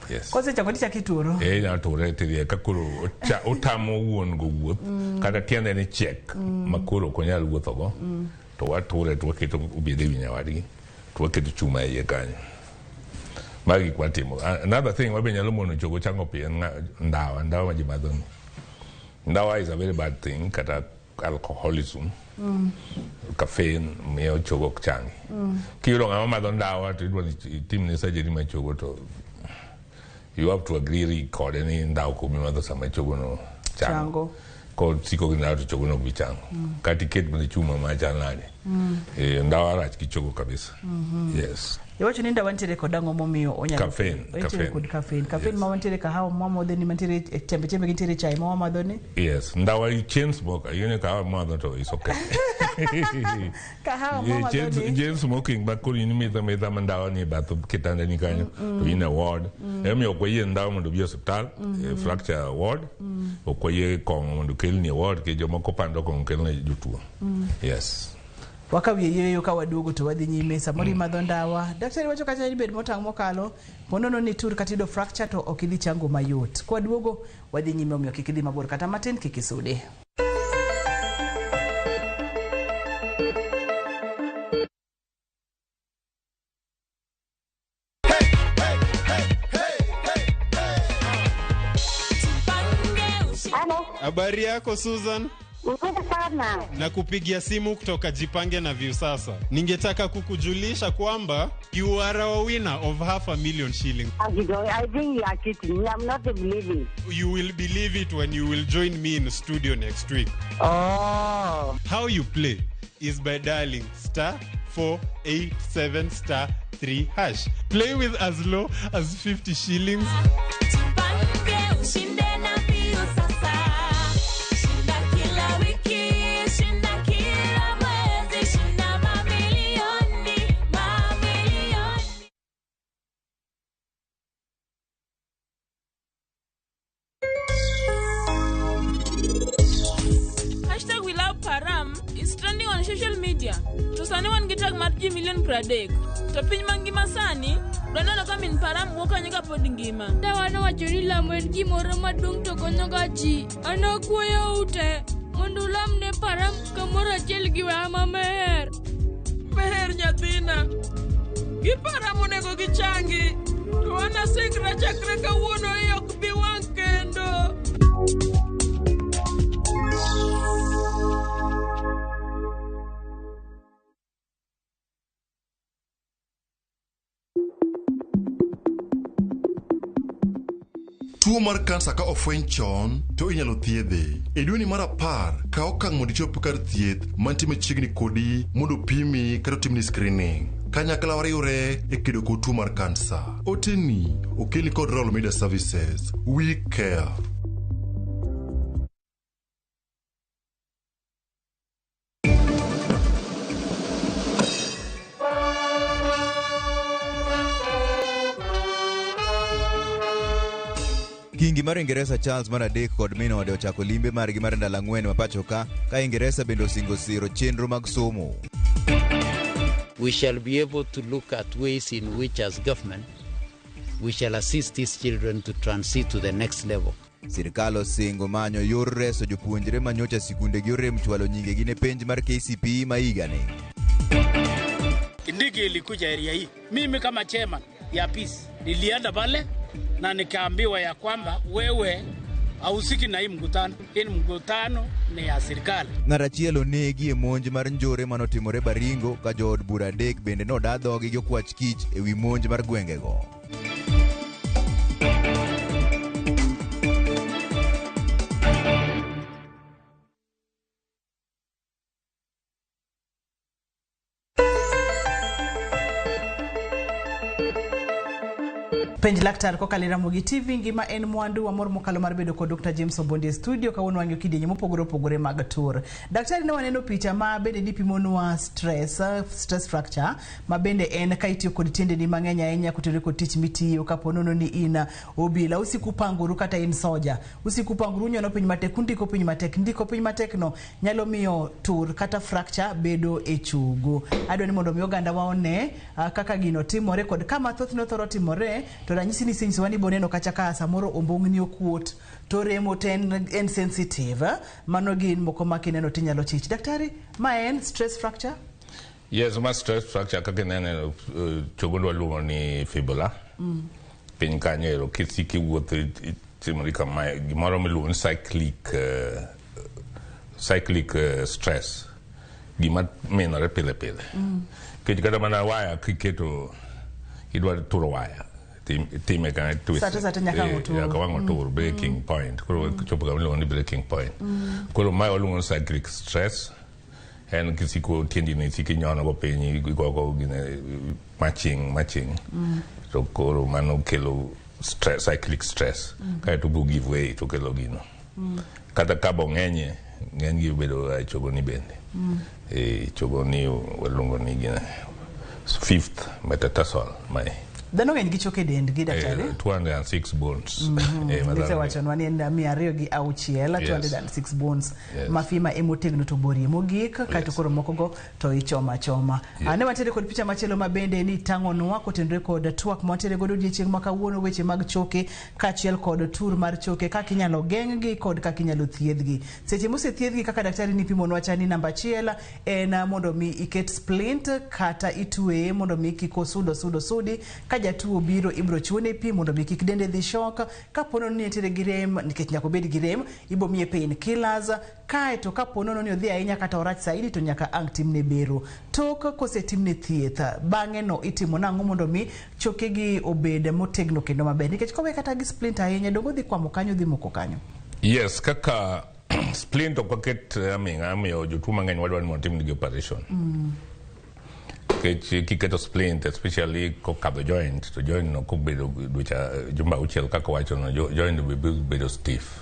Yes.
Kosechako tichako ituro.
Inyalo ture tirieye ka koro otamo wuon go wuoth kata tiende ni chiek ma koro ok onyal wuothogo. To wature to waketo obed ewi nyawadgi to waketo chuma e iye kanyo. Magi gik watimo. Another thing mabe nyalo mono chogo chango piyo en ndawa, ndawa ma ji madho ni. Ndawa is a very bad thing, kata alcoholism, caffeine miyo chogo ok changi. Kiyudo ng'ama madho ndawa to idwa ni itimne surgery mar chogo to you have to agree kode ni ndawa ok obi madho sama chogo no chango.
Chango.
Kosiko gi ndawa to chogo no ok bi chango. Kata iket mana chuma machal nade. Ndawa rach gi chogo kabisa. Yes.
Iwacho ni ndawa nitiere kod ang'o momiyo onyalo
Caffeine,
nitiere
caffeine.
kod caffeine. Caffeine ma wantiere kahawa ma wamadho ni mantiere e chembe chembe gi nitiere chai ma wamadho ni.
Yes, ndawa i chain smoker, yini kahawa madho to is okay.
Kahawa ma wamadho ni.
Chain smoking ba koro in imetho ametha ma ndawa ni e bath kitanda ni kanyo to in e ward. Emomiyo ok wayie ndawa mondo obi e osiptal, e fracture ward. Ok wayie kong'o mondo okelni e ward nikech jomoko pando kong'o kelne jotuo. Yes.
Wakaw wiye yueyo ka waduogo to wadhi nyime. Samoro imadho ndawa. Daktari wacho kacha ni bed motang' mokalo. Ponono ni tur kata iyudo fracture to ok idhi chango mayot. Kwaduogo wadhi nyime omiyo kik idhi mabor kata matin kik isude.
Habari yako Susan?
Nzuri sana.
Nakupigia simu kutoka Jipange na Viusasa. Ningetaka kukujulisha kwamba you are our winner of 500,000 shillings.
I think you are kidding me. I'm not believing.
You will believe it when you will join me in studio next week.
Oh.
How you play is by dialing star 487 star 3 hash. Play with as low as 50 shillings.
Ushinde na Viusasa. Shinda kila wiki, shinda kila mwezi, shinda mamilioni, mamilioni.
Hashtag we love Param is trending on social media. To sani wan gi tag mar ji milion 30. To piny mangima sani dwa neno ka min Param wuok kanyo kapod ngima.
Dawa nowacho ni lamo en gimoro maduong' to konyoga ji. An akwayou te mondo ulam ne Param kamoro achiel gi weya ma Meher.
Meher nyathina, gi Param onego gichangi. To an asingra chakre kawuono i ok bi wang' kendo.
Tuo mar kansa ka ofweny chon to inyalo thiedhe. E dweni mar 10, kaw okang' mondo ichop kar thieth mantie machiegni kodi mondo opimi kata otimni screening. Kanyakla wariwre e kedo kod tuo mar kansa. Oteni okelni kod Royal Media Services. We care.
Kingi mar Ingeresa Charles mar adek kod min ode ochako limbe margi mar ndalo 4 ma pacho ka, ka Ingeresa bende osingo siro chenro mag somo.
We shall be able to look at ways in which, as government, we shall assist these children to transit to the next level.
Sirkal osingo manyo yor reso jopuonjre manyocha sikundegi orem chwalo nyingegi ne penj mar KCPE ma higani.
Kindiki ilikuja area hii. Mimi kama chairman ya peace nilienda pale na nikaambiwa ya kwamba wewe hauhusiki na hii mkutano. Hii mkutano ni ya serikali.
Ng'at achiel onegi e monj mar njore manotimore Baringo ka jood bura 3 bende noda dhogi gi okwach kich ewi monj mar gwengego.
Penj laktar kokalo e Ramogi TV ngima en mwandu wamor mokalo mar bedo kod Dr. James Obondi e studio kawuono wang'iyo kidienje mopogore opogore mag tur. Daktari ne waneno picha ma bende nipimonwa stress, stress fracture ma bende en ka itiyo kod tiendeni mang'eny ahinya kotenore kod tich mitiyo kapo nono ni in obila usiku pangoru kata in soja usiku pangoru unyono piny matek undiko piny matek ndiko piny matek no nyalo miyo tur kata fracture bedo e chogo. Adwa ni mondo mi oganda wa one kaka gino timore kod kama thothne othoro timore to ranyisi ni isenyisowa ni boneno kacha ka samoro ombong'ni okuot to remo to en sensitive. Mano gin moko ma kineno tinyalo chich. Daktari, ma en stress fracture?
Yes, ma stress fracture kaka inene chogo waluongo ni fibula. Piny kanyo ero kisiko iwuotho itimori kamae gimoro miluongo ni cyclic stress gima minore pile pile nikech kata mana waya kiketo idwa turo waya itime ka twist.
Sate sate nyaka wang' otur.
Nyaka wang' otur breaking point koro chopo kama iluongo ni breaking point. Koro mae waluongo ni cyclic stress en kisiko tiendi ni isiko inyono go piny igogo gine maching maching to koro mano kelo stress, cyclic stress kaeto bo give way to kelo gino kata ka bo ng'enye ng'eny gi bedo e chogoni bende. E chogoni waluongo ni gine fifth metatarsal mae.
Dhano ng'eny gi choke e dendgi daktari.
206 bones. Ma dhano
Isewachonwa ni en 206 206 bones ma femur emotegno to borie mogik kaeto koro mokogo to ichoma achoma. Ne wantiere kod picha machielo ma bende ni tang'onwa kotenore kod twak ma wantiere godo odiechieng' ma kawuono weche mag choke kaachiel kod tur mar choke kaka inyalo geng'gi kod kaka inyalo thiedhgi. Seche mosethiedhgi kaka daktari nipimonwa cha ni namba achiel en mondo mi iket splint kata itweye mondo mi kik osudo sudo sudi ka jatuo biro ibro chuone pi mondo mi kik dende dhi shock kapo nono ni entiere gi rem nikech nyaka obed gi rem ibo miye pain killers kaeto kapo nono ni odhi ahinya kata orach saidi to nyaka ang' timne bero tok kosetimne thieth bang'e no itimo nang'o mondo mi chokegi obed motegno kendo maber nikech kowe kata gi splint ahinya dongo dhi kwamo kanyo dhi moko kanyo.
Yes, kaka splint ok waket aming'a omiyo jotuo mang'eny wadwa ni mondo timnegi operation nikech kiketo splint especially kokadho joint to joint no kobedo dweche jumbe auchiel kaka wachono joint be biro bedo stiff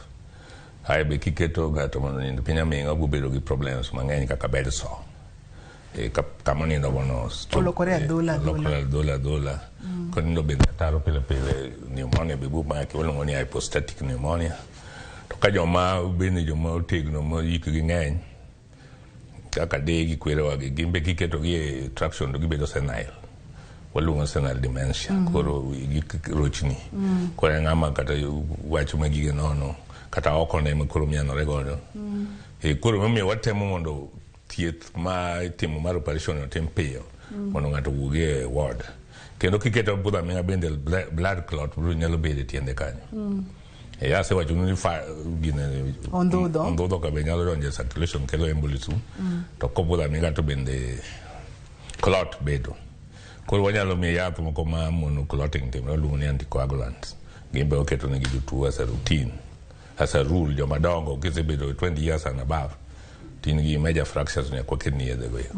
ae be kiketo ng'ato mondo onind piny aming'a obiro bedo gi problems mang'eny kaka bed sore kama onindo gono
Olokore adhola, adhola.
Olokore adhola adhola. Konindo bende ataro pile pile pneumonia be biro maki waluongo ni hypostatic pneumonia to ka joma bende joma otegno ma hikgi ng'eny kaka deye gi kwerewa gi gin be kiketogi e traction to gibedo senile waluongo senile dementia. Koro gi rochni koro en ng'ama kata wacho ma gige nono kata oko ne ema koro mianore godo. Koro emomiyo watemo mondo thieth ma itimo mar operation otim piyo mondo ng'ato owuogi e ward kendo kiketo budho aming'a bende blood clot biro nyalo bedo e tiende kanyo. Asewacho ni fa gine
Ondhudho.
Ondhudho ka be nyalo donjo e circulation kelo embolism to kobudho aming'a to bende clot bedo koro wanyalo miye yath moko ma mono clotting timre waluongo ni anticoagulants gin be waketo negi jotuo as a routine as a rule joma dongo kisebedo 20 years and above tin gi major fractures nyaka waketni yedhe go eko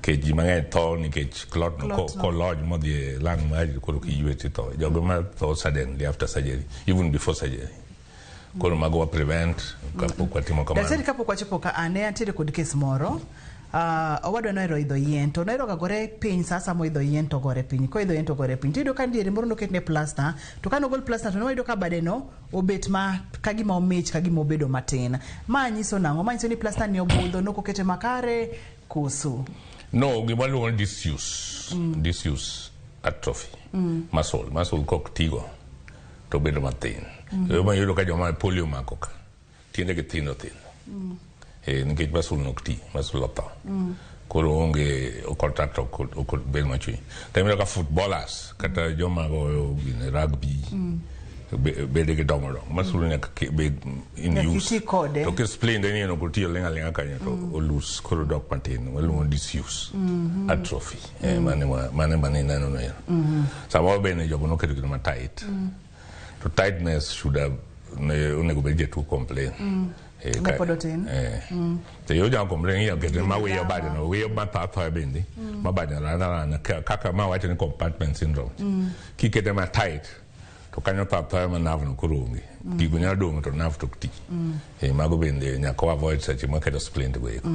nikech ji mang'eny tho nikech clot no
Clot no.
Kolodge modhi e lung mari koro kiywe titho jogo ma tho suddenly after surgery even before surgery koro mago wa prevent kapok watimo
Daktari
kamano.
Kapok wachopo ka ane antiere kod kes moro owadwa nohero idho yien to nohero ga gore piny sa asaya moidho yien to gore piny koidho yien to gore piny tiyudo ka diere moro noketne plasta to ka nogol plasta to newayudo ka bade no obet ma kagima omich kagima obedo matin ma nyiso nang'o ma nyiso ni plasta ni obudho nokokete makare koso?
No gima waluongo ni disuse disuse atrophy muscle kok tigo to bedo mathin. Ema iyudo ka joma polio omako ka tiendegi thindo thindo nikech muscle no ok ti muscle otho koro onge contract ok bed machwe to iyudo ka footballers kata joma goyo gine rugby bedegi dongo dongo muscle nyaka bed in
Nyaka
use
iti kode.
To kisplint ni en ok otiyo ling' aling'a kanyo to olus koro dok matin waluongo ni disuse atrophy mane mane ineno no ero samoro bende jogo noketo gino ma tight to tightness should have ne onego bed jatuo complain. Eh,
Ne pod otin.
Eh. To yo ja complain inyalo kete ma wiyo bade no, wiyo ma tho athoya bende, ma bade rana rana kaka ma wacho ni compartment syndrome. Kikete ma tight to kanyo tho athoya ma nerve no koro onge. Gigo nyalo dong' to nerve to ok ti. Eh, mago bende nyaka wa avoid seche ma keto splint go eko.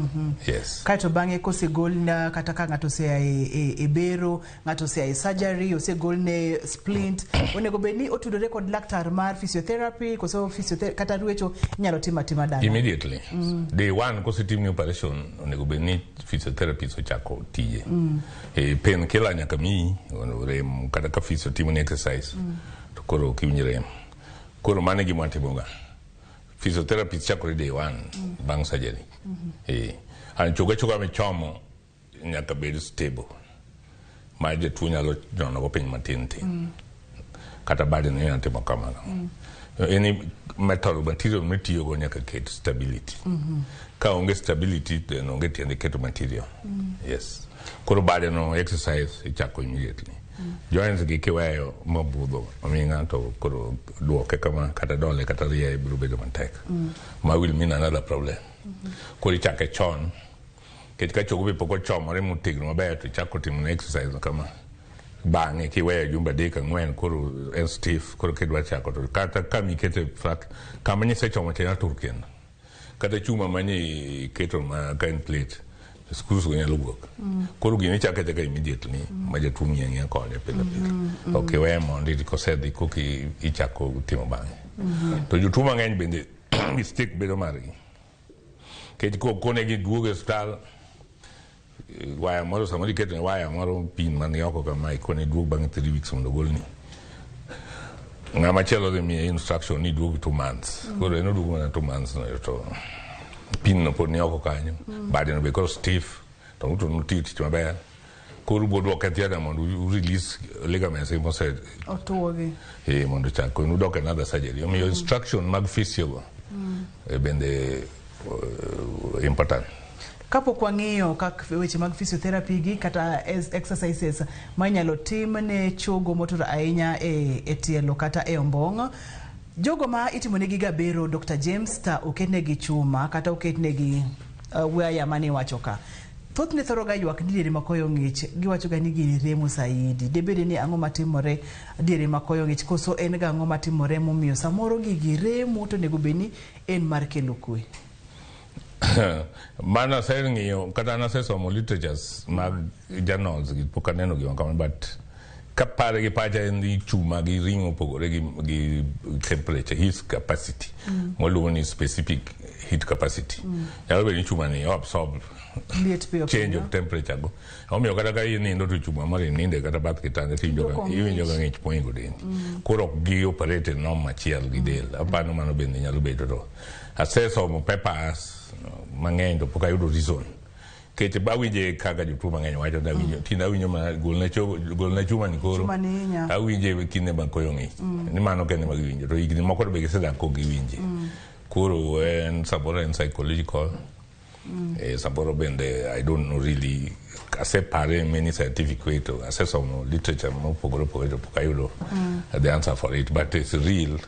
Yes.
Kaeto bang'e kosegol na kata ka ng'ato osea e bero, ng'ato osea e surgery, osegolne splint, onego bed ni otudore kod laktar mar physiotherapy koso physiotherapy kata ruecho inyalo tim atima dala?
Immediately. Day one kosetimni operation onego bed ni physiotherapist ochako tije. Eh, pain killer nyaka miyi mondo rem kata ka physio timoni exercise to koro ok iwinj rem. Koro mano e gima watimoga. Physiotherapist chakore day one bang' surgery. Eh, an chogo achoga michomo nyaka bed stable ma jatuo nyalo nyono go piny matin tin. Kata bade no inyalo timo kamano. Any metal material mitiyogo nyaka ket stability. Ka onge stability then onge tiende keto material. Yes. Koro bade no exercise ichako immediately. Joints gi kiweyo mabudho aming'a to koro duoke kama kata dole kata rieye biro bedo matek. Ma will mean another problem. Koro ichake chon. Nikech ka chogo be pok ochomore motegno maber to ichako timo ne exercise kama. Bang'e kiweyo jumbe adek ang'wen koro en stiff koro kidwa chako to kata kama ikete flat kama nisechomo cha nyalo tur kendo. Kata chuma mane iketo ma ka en plate screws go nyalo wuok. Koro gini ichako achaka immediately ma jatuo ng'iyo ang'iya kode pile pile. Ok iwe mondi kosedhi koka ichako timo bang'e. To jotuo mang'eny bende mistake bedo margi. Nikech kokonegi duogo e osiptal waya moro samoro iketo ne waya moro pin man oko kama ikone duog bang' 3 weeks mondo ogolni. Ng'ama chielo dhi miye instruction ni duog 2 months. Koro en oduogo mana 2 months no to pin no pod ni oko kanyo. Bade no be koro stiff to ng'uto notiyo tich maber. Koro ubo duoke theatre mondo u release ligaments mose
Otuogi.
eh, mondo chak koro udok another surgery. Omiyo instruction mag physio go bende important.
Kapok wang'iyo kak weche mag physiotherapy gi kata exercises ma inyalo tim ne chogo motur ahinya e tielo kata e ombong', jogo ma itimonegi ga bero Dr. James ta oketnegi chuma kata oketnegi waya mane iwacho ka. Thothne thoro ga ywak ni diere ma koyo ng'ich, giwacho ga ni gini remo saidi. Debede ni ang'o matimore diere ma koyo ng'ich koso en ga ang'o matimore momiyo samoro gigi remo to onego bed ni en mar kelo kwe?
Mano aseng'iyo kata an asesomo literatures mag journals gi pok aneno gima kamano but kapare gi pacha en ni chuma gi ring'o opogore gi temperature heat capacity mwaluongo ni specific heat capacity. Nyalo bedo ni chuma ni absorb
liet piyo
change
piyo.
of temperature go. Omiyo kata ka inindo to chuma moro ininde kata bath kitanda to iwinjo ka ng'ich mohingo dendi. Koro ok gi operate e norm achiel gi del. Aparo mano bende nyalo bedo to asesomo papers mang'eny to pok ayudo reason. Nikech awinje kaka jotuo mang'eny wacho ni awinjo tinde awinjo mana golna chogo golna chuma ni koro.
Chuma ni hinya.
Awinje kinde ma koyo ng'ich. Ni mano kende ma giwinjo to higni moko to be gisedak kok giwinje. Koro en samoro en psychological. Eh, samoro bende I don't know really asepare in many scientific way to asesomo literature mopogore opogore to pok ayudo the answer for it but it's real.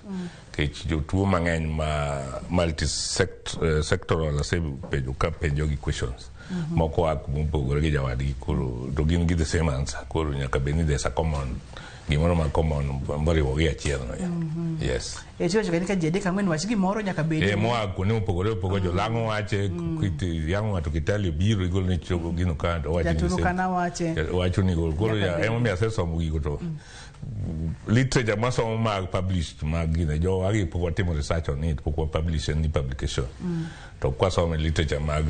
Nikech jotuo mang'eny ma multi sectoral asepenjo ka penjo gi questions. Moko a kumopogore gi jawadgi koro to gin gi the same answer. Koro nyaka bed ni there's a common gimoro ma common moriwo gi achiel no. Yes.
E tiwacho ga ni ka ji adek ang'wen wach gimoro nyaka bed
E moa kuonde mopogore opogore jolang'o wache yang'o ng'ato kitali biro igolo ne chogo gino ka to owacho ni
Jaturukana wache.
wacho ni gol koro
Nyaka
ya
bed.
emomiyo asesomo gigo to literature masomo mag published mag gine jowagi pok watimo research on it pok wa publish any publication to kwasomo literature mag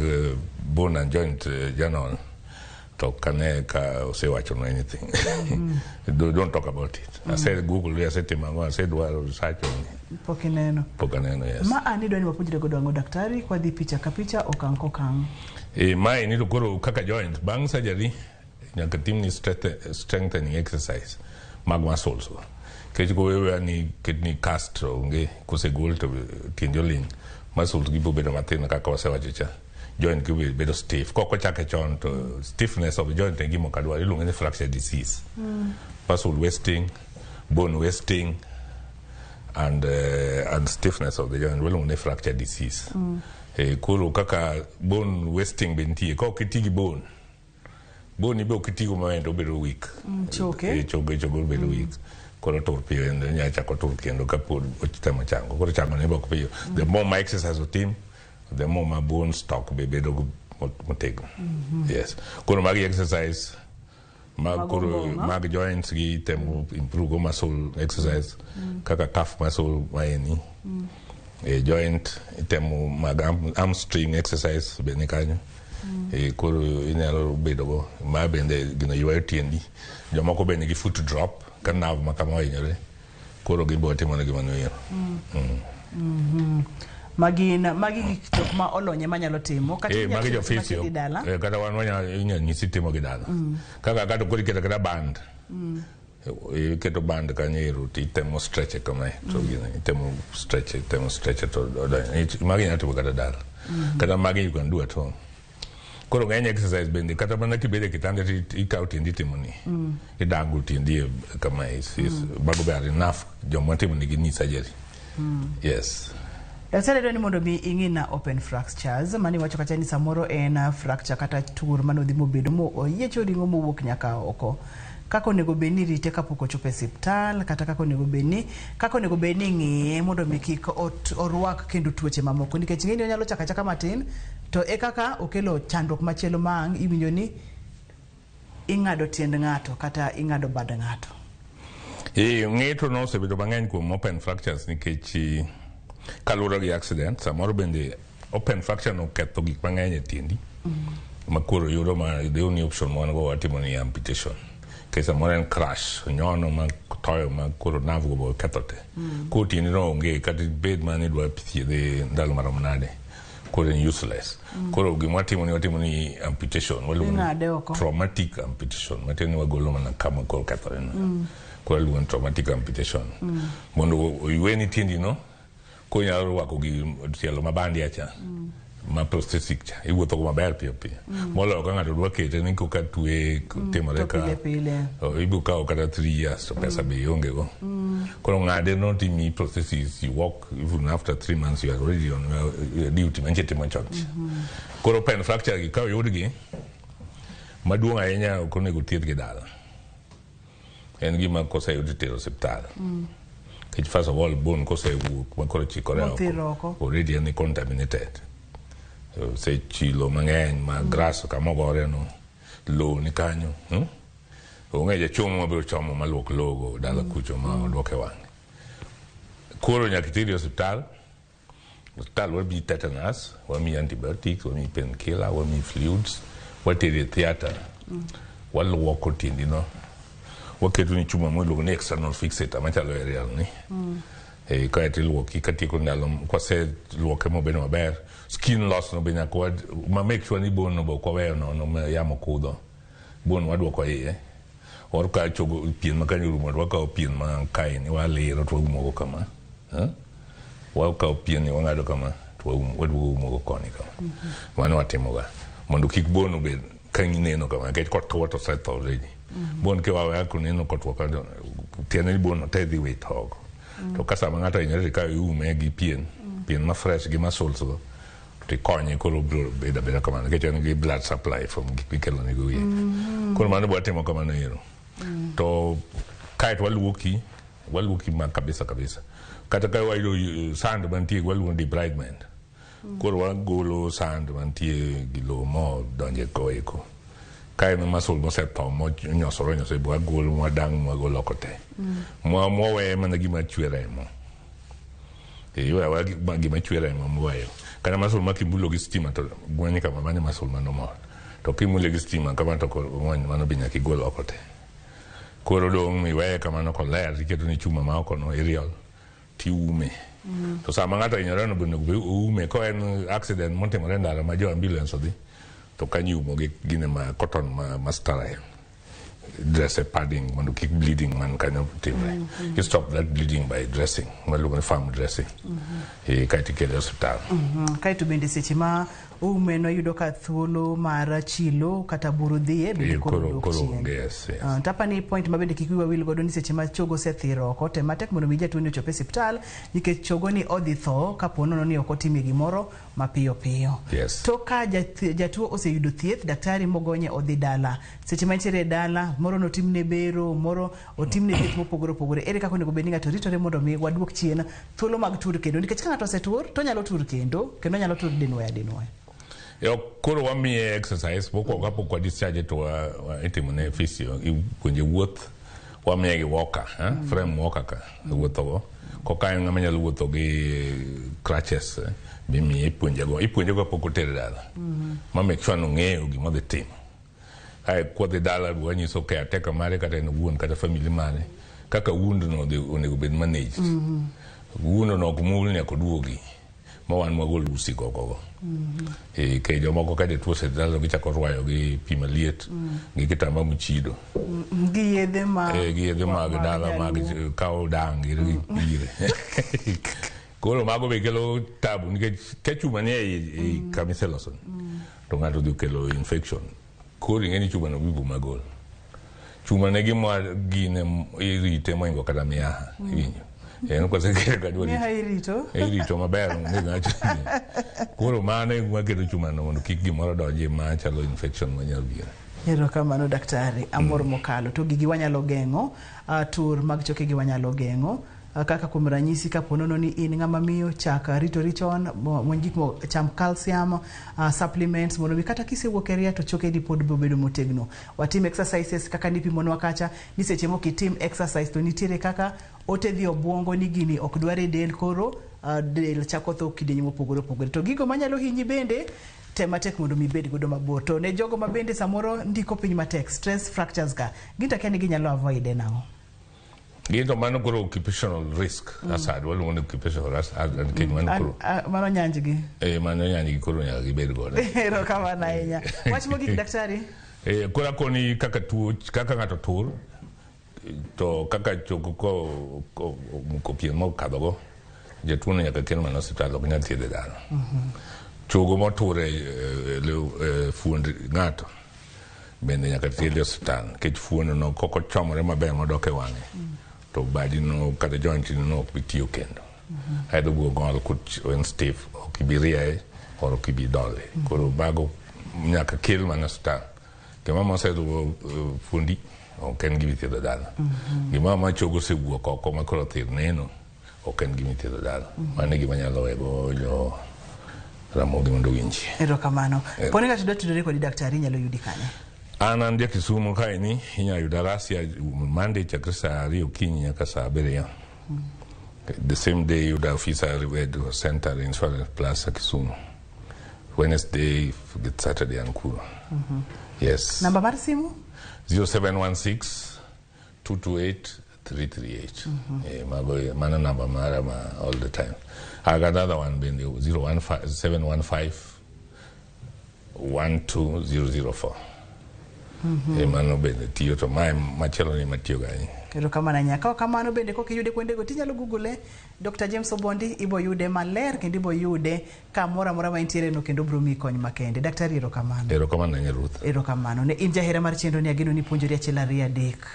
bone and joint journal to kane ka osewachonwa anything. Don't talk about it. Ase google asetimo ang'o asedwaro research on it.
Pok ineno.
Pok aneno, yes.
Ma an idwa ni wapuonjre godo ang'o daktari kwadhi picha ka picha okang' kokang'.
E, mae ni to koro kaka joint bang' surgery nyaka timni strengthening exercise mag muscles go. Nikech kowewa ni ketni cast to onge kosegol to tiendi oling muscles gi bobedo mathin kaka wasewacho cha joint gi bedo stiff kok ochake chon to stiffness of joint en gima ok adwar iluonge ni fracture disease. Muscle wasting, bone wasting And stiffness of the joint waluongo ni fracture disease. Koro kaka bone wasting be nitie ka ok iti gi bone, bone be ok itigo maber to obedo weak.
Choke.
Choke bedo weak, koro tur piyo kendo inyalo chako tur kendo kapod otemo chango. Koro chango ne be ok piyo. The more ma exercise otim, the more ma bone stock be bedo motegno. Yes, koro magi exercise mag
Mag
koro
ombong'o.
Mag joints gi temo improve go muscle exercise kaka calf muscle maeni. Joint itemo mag hamstring exercise be ni kanyo. Koro inyalo bedo go ma bende gino ywayo tiendi. Jomoko be nigi foot drop ka nerve ma kama ohinyore, koro gin be watimo negi mano ero.
Magi gik jok ma olony ema nyalo timo kata inyalo
Magi
timo
jo physio
gi dala.
Kata wan inyalo nyisi timo gi dala. Kaka kata koro iketo kata band. Iketo band kanyo ero to itemo stretch kamae to gino itemo stretch, itemo stretch to odonjo. Magi inyalo timo kata dala. Kata magi you can do at home. Koro ng'eny exercise bende kata mana kibedo e kitanda to ikawo tiendi itimo ni. Idango tiendi e kamae. Mago be are enough joma timo nigi knee surgery. Yes.
Daktari dwa ni mondo mi ing'i na open fractures mani wacho kacha ni samoro en fracture kata tur manodhi mobedo mo oyiecho ring'o mowuok nyaka oko, kaka onego bed ni rite kapok ochopo e osiptal, kata kaka onego bed ni ing'iye mondo mi kik orwak kendo tuoche mamoko, nikech ing'e ni onyalo chako achaka matin to e kaka okelo chandruok machielo ma ang' iwinjo ni ing'ado tiend ng'ato kata ing'ado bad ng'ato.
Ng'eto no osebedo mang'eny kuom open fractures nikech kaluwore gi accident samoro bende open fracture no ketho gik mang'eny e tiendi ma koro yudo ma the only option ma wan go watimo ni amputation, nikech samoro en crash nyono ma toyo ma koro nerve go be oketho te. Koro tiendi no onge kata bed mana ni idwa thiedhe ndalo marom nade, koro en useless. Koro gima watimo ni watimo ni amputation waluongo ni
Ing'ade oko.
Traumatic amputation matiende ni wagolo mana kama koro kethore no. Koro iluongo ni traumatic amputation mondo oyweni tiendi no konyalo rwako gi tielo ma bandia cha ma prosthetic cha iwuotho go maber piyo piyo moloyo ka ng'ato dwa kete ni koka twe timore
to
ka
pile pile.
Oh, ibiro kawo kata 3 years to pesa be ionge go. Koro ng'ade no timiyi prosthesis, you walk even after 3 months, you are already on your duty manche timo chon cha. Koro open fracture gi ka oyudgi maduong' ahinya ok onego thiedh gi dala, en gima koseyud titero osiptal nikech first of all bone kosewuok ma koro chikore
Mothir oko.
Already en contaminated, osechilo mang'eny ma grass kama ogore no lowo ni kanyo, Onge jachuo mabiro chomo maluok logo dala kucho ma oduoke wang'e. Koro nyaka iteri e osiptal. Osiptal wamiyi tetanus, wamiyi antibiotics, wamiyi painkiller, wamiyi fluids, wateri e theatre, waluoko tiendi no, waketo ni chuma miluongo ni external fixator machalo aerial ni. Kaeto iluoki katieko ndalo kwaseluoke mobedo maber, skin loss no be nyaka ma make sure ni bone no be ok waweyo nono ma yamo kudho. Bone waduoko iye or ka chogo pien ma kanyo orumo to wakawo pien ma kae ni waliro to waumo go kama, eh? Wakawo pien ni wang'ado kama to waduogo umo go koni kama. Mano watimoga mondo kik bone obed ka neno kama, nikech kotwo to osetho already. Bone kiwawe koneno kotwo ka tiende ni bone no te dhi wito oko. To ka sama ng'ato ohinyore to ikawo iume gi pien, pien ma fresh gi muscles go to ikonye, koro obiro bedo abeda kamano nikech en gi blood supply from gik mikelo nego wiye. Koro mano be watimo kamano ero. To kaeto waluoki, waluoki ma kabisa kabisa. Kata ka wayudo sand mantie waluongo ni debridement. Koro wagolo sand mantie gi lowo modonjo e ko eko. Ka en muscle mosetho monyosore onyosore be wagolo mwadang' mwagolo oko te. Mwaweye mana gima chwe remo. Iweyo aweya gima chwe remo mweyo. Kata muscle ma kimulo gi stima to gweny kama, mano muscle ma normal. To kimule gi stima kama to ng'wony mano be nyaka igol oko te. Koro dong' iweye kamano koler tiketo ne chuma ma oko no aerial tiume. To sama ng'ato ohinyore no be onego bed oume ko en accident motimore e ndara ma jo ambulance odhi to kanyo iumo gi gine ma cotton ma sterile. Dress e padding mondo kik bleeding man kanyo timre. You stop that bleeding by dressing, maluongo ni firm dressing. Eh, kaeto ikele e osiptal.
Kaeto bende seche ma umeno yudo ka thuolo mar chilo kata buru dhiye bende
Eh,
koro
koro
dok
koro
chien.
onge, yes.
To apani point ma bende kik wiwa wil godo ni seche ma chogo osethir oko, tem matek mondo mi jatuo ni ochop e siptal nikech chogo ni odhi tho kapo nono ni ok otimie gimoro mapiyo piyo. To ka jatuo oseyudo thieth, daktari mogonye odhi dala. Seche ma entiere e dala, moro notimne bero, moro otimne thieth mopogore opogore. Ere kaka onego bed ni ng'ato ritore mondo mi waduok chien thuolo mag tur kendo? Nikech ka ng'ato osetur, to onyalo tur kendo, kendo onyalo tur dinwoya dinwoya.
Yo, koro wamiye exercise mokwongo kapok wa discharge to itimone physio, ipuonje wuoth, wamiye gi walker, eh? Frame walker ka iwuothogo. Koka en ng'ama nyalo wuotho gi crutches, eh, bimiye ipuonjego. Ipuonjego kapok otere dala. Ma make sure ni ong'eyo gima odhi timo. Kae kodhi dala wanyiso caretaker mare kata en owuon kata family mare kaka wound no onego bed managed. Wound no ok mul nyaka oduogi ma wan wagol usi go go. Eh, ke jomoko ka jatuo osedhi dala to gichako rwayo gi pi maliet gi kitamba mochido.
Gi yedhe ma
Eh, gi yedhe mag dala mag
Jaluo.
kawo dang gi ire. Koro mago be kelo tabu nikech ka chuma ni ei kama iseloso ni, to ng'ato odhi okelo infection. Koro ing'e ni chuma no bibo magol. Chuma ne gima gine irite moingo kata miaha, iwinjo. En kosekele kanyo
Miaha irito.
Irito maber onge ng'acho. Koro mano e gima keto chuma no mondo kik gimoro donji ma chalo infection manyalo biro.
Erokamano daktari, amor mokalo. To gigi wanyalo geng'o, tur mag chokegi wanyalo geng'o. Kaka kuom ranyisi kapo nono ni in ng'ama miyo, chak ritori chon, muony gik mo, cham calcium, supplements mondo mi kata kisewuok e ria to chokeni pod biro bedo motegno. Watim exercises kaka nipimonwa kacha, ni seche moko itim exercise to nitiere kaka ote dhi obwongo ni gini ok dwar e del, koro del chako tho kidienje mopogore opogore. To gigo manyalo hinyi bende tem matek mondo mi ibed godo mabor. To ne jogo ma bende samoro ndiko piny matek, stress fractures ka, gin to akia ni ginyalo avoid e nang'o?
Gin to mano koro occupational risk hazard, waluongo ni occupational hazard nikech mano koro
Mano nyanjgi.
Eh, mano nyanjgi koro nyaka gibed godo.
Erokamano ahinya. Wach mogik daktari?
Eh, koro akoni kaka tuo, kaka ng'ato tur, to kaka chogo ko omuko pien mokadho go, jatuo no nyaka kel mana osiptal, ok nyal thiedhe dala. Chogo motur e fuond ng'ato bende nyaka thiedhe e osiptal, nikech fuond no kok ochomore maber modok e wang'e, to badi no kata joint no ok bi tiyo kendo. Aeto obiro ng'ol kut en stiff, ok ibi rieye or ok ibi dole. Koro mago nyaka kel mana osiptal. Gima moseluwo fuondi ok en gima ithiedho dala. Gima ma chogo osewuok oko ma koro thir neno ok en gima ithiedho dala. Mano e gima anyalo wego jo Ramogi mondo owinji.
Erokamano. Poni ng'ato dwa tudore kodi daktari inyalo yudi kanye?
An ja Kisumu kaeni, inyalo yuda Rasia Monday chakre saa 2 okinyi nyaka saa 7. The same day yuda ofisa Red Center Insurance Plaza Kisumu. Wednesday, Saturday an kuro. Yes.
Namba mar simu?
0716 228 338. Eh, mago mano namba mara ma all the time. I got another one bende 015 715 12004. Eh, mano bende tiyo to mae machielo ni matiyo ga ahinya.
Erokamano ahinya. Ka ok kamano bende kok iyude kuondego tinyalo google Dr. James Obondi, ibo yude maler kendo ibo yude kamoro amora ma entiere no kendo obiro miyi kony makende. Daktari erokamano.
Erokamano ahinya Ruth.
Erokamano. Ne in jahera mar chenro ni ageno ni puonjori achiel ariyo adek.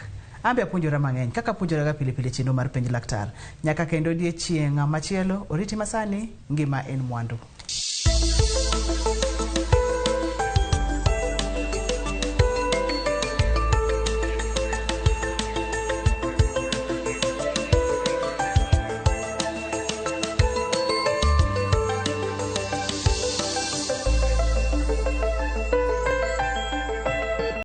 An be apuonjora mang'eny kaka apuonjoraga pile pile chenro mar penj laktar. Nyaka kendo odiechieng' machielo oriti masani ngima en mwandu.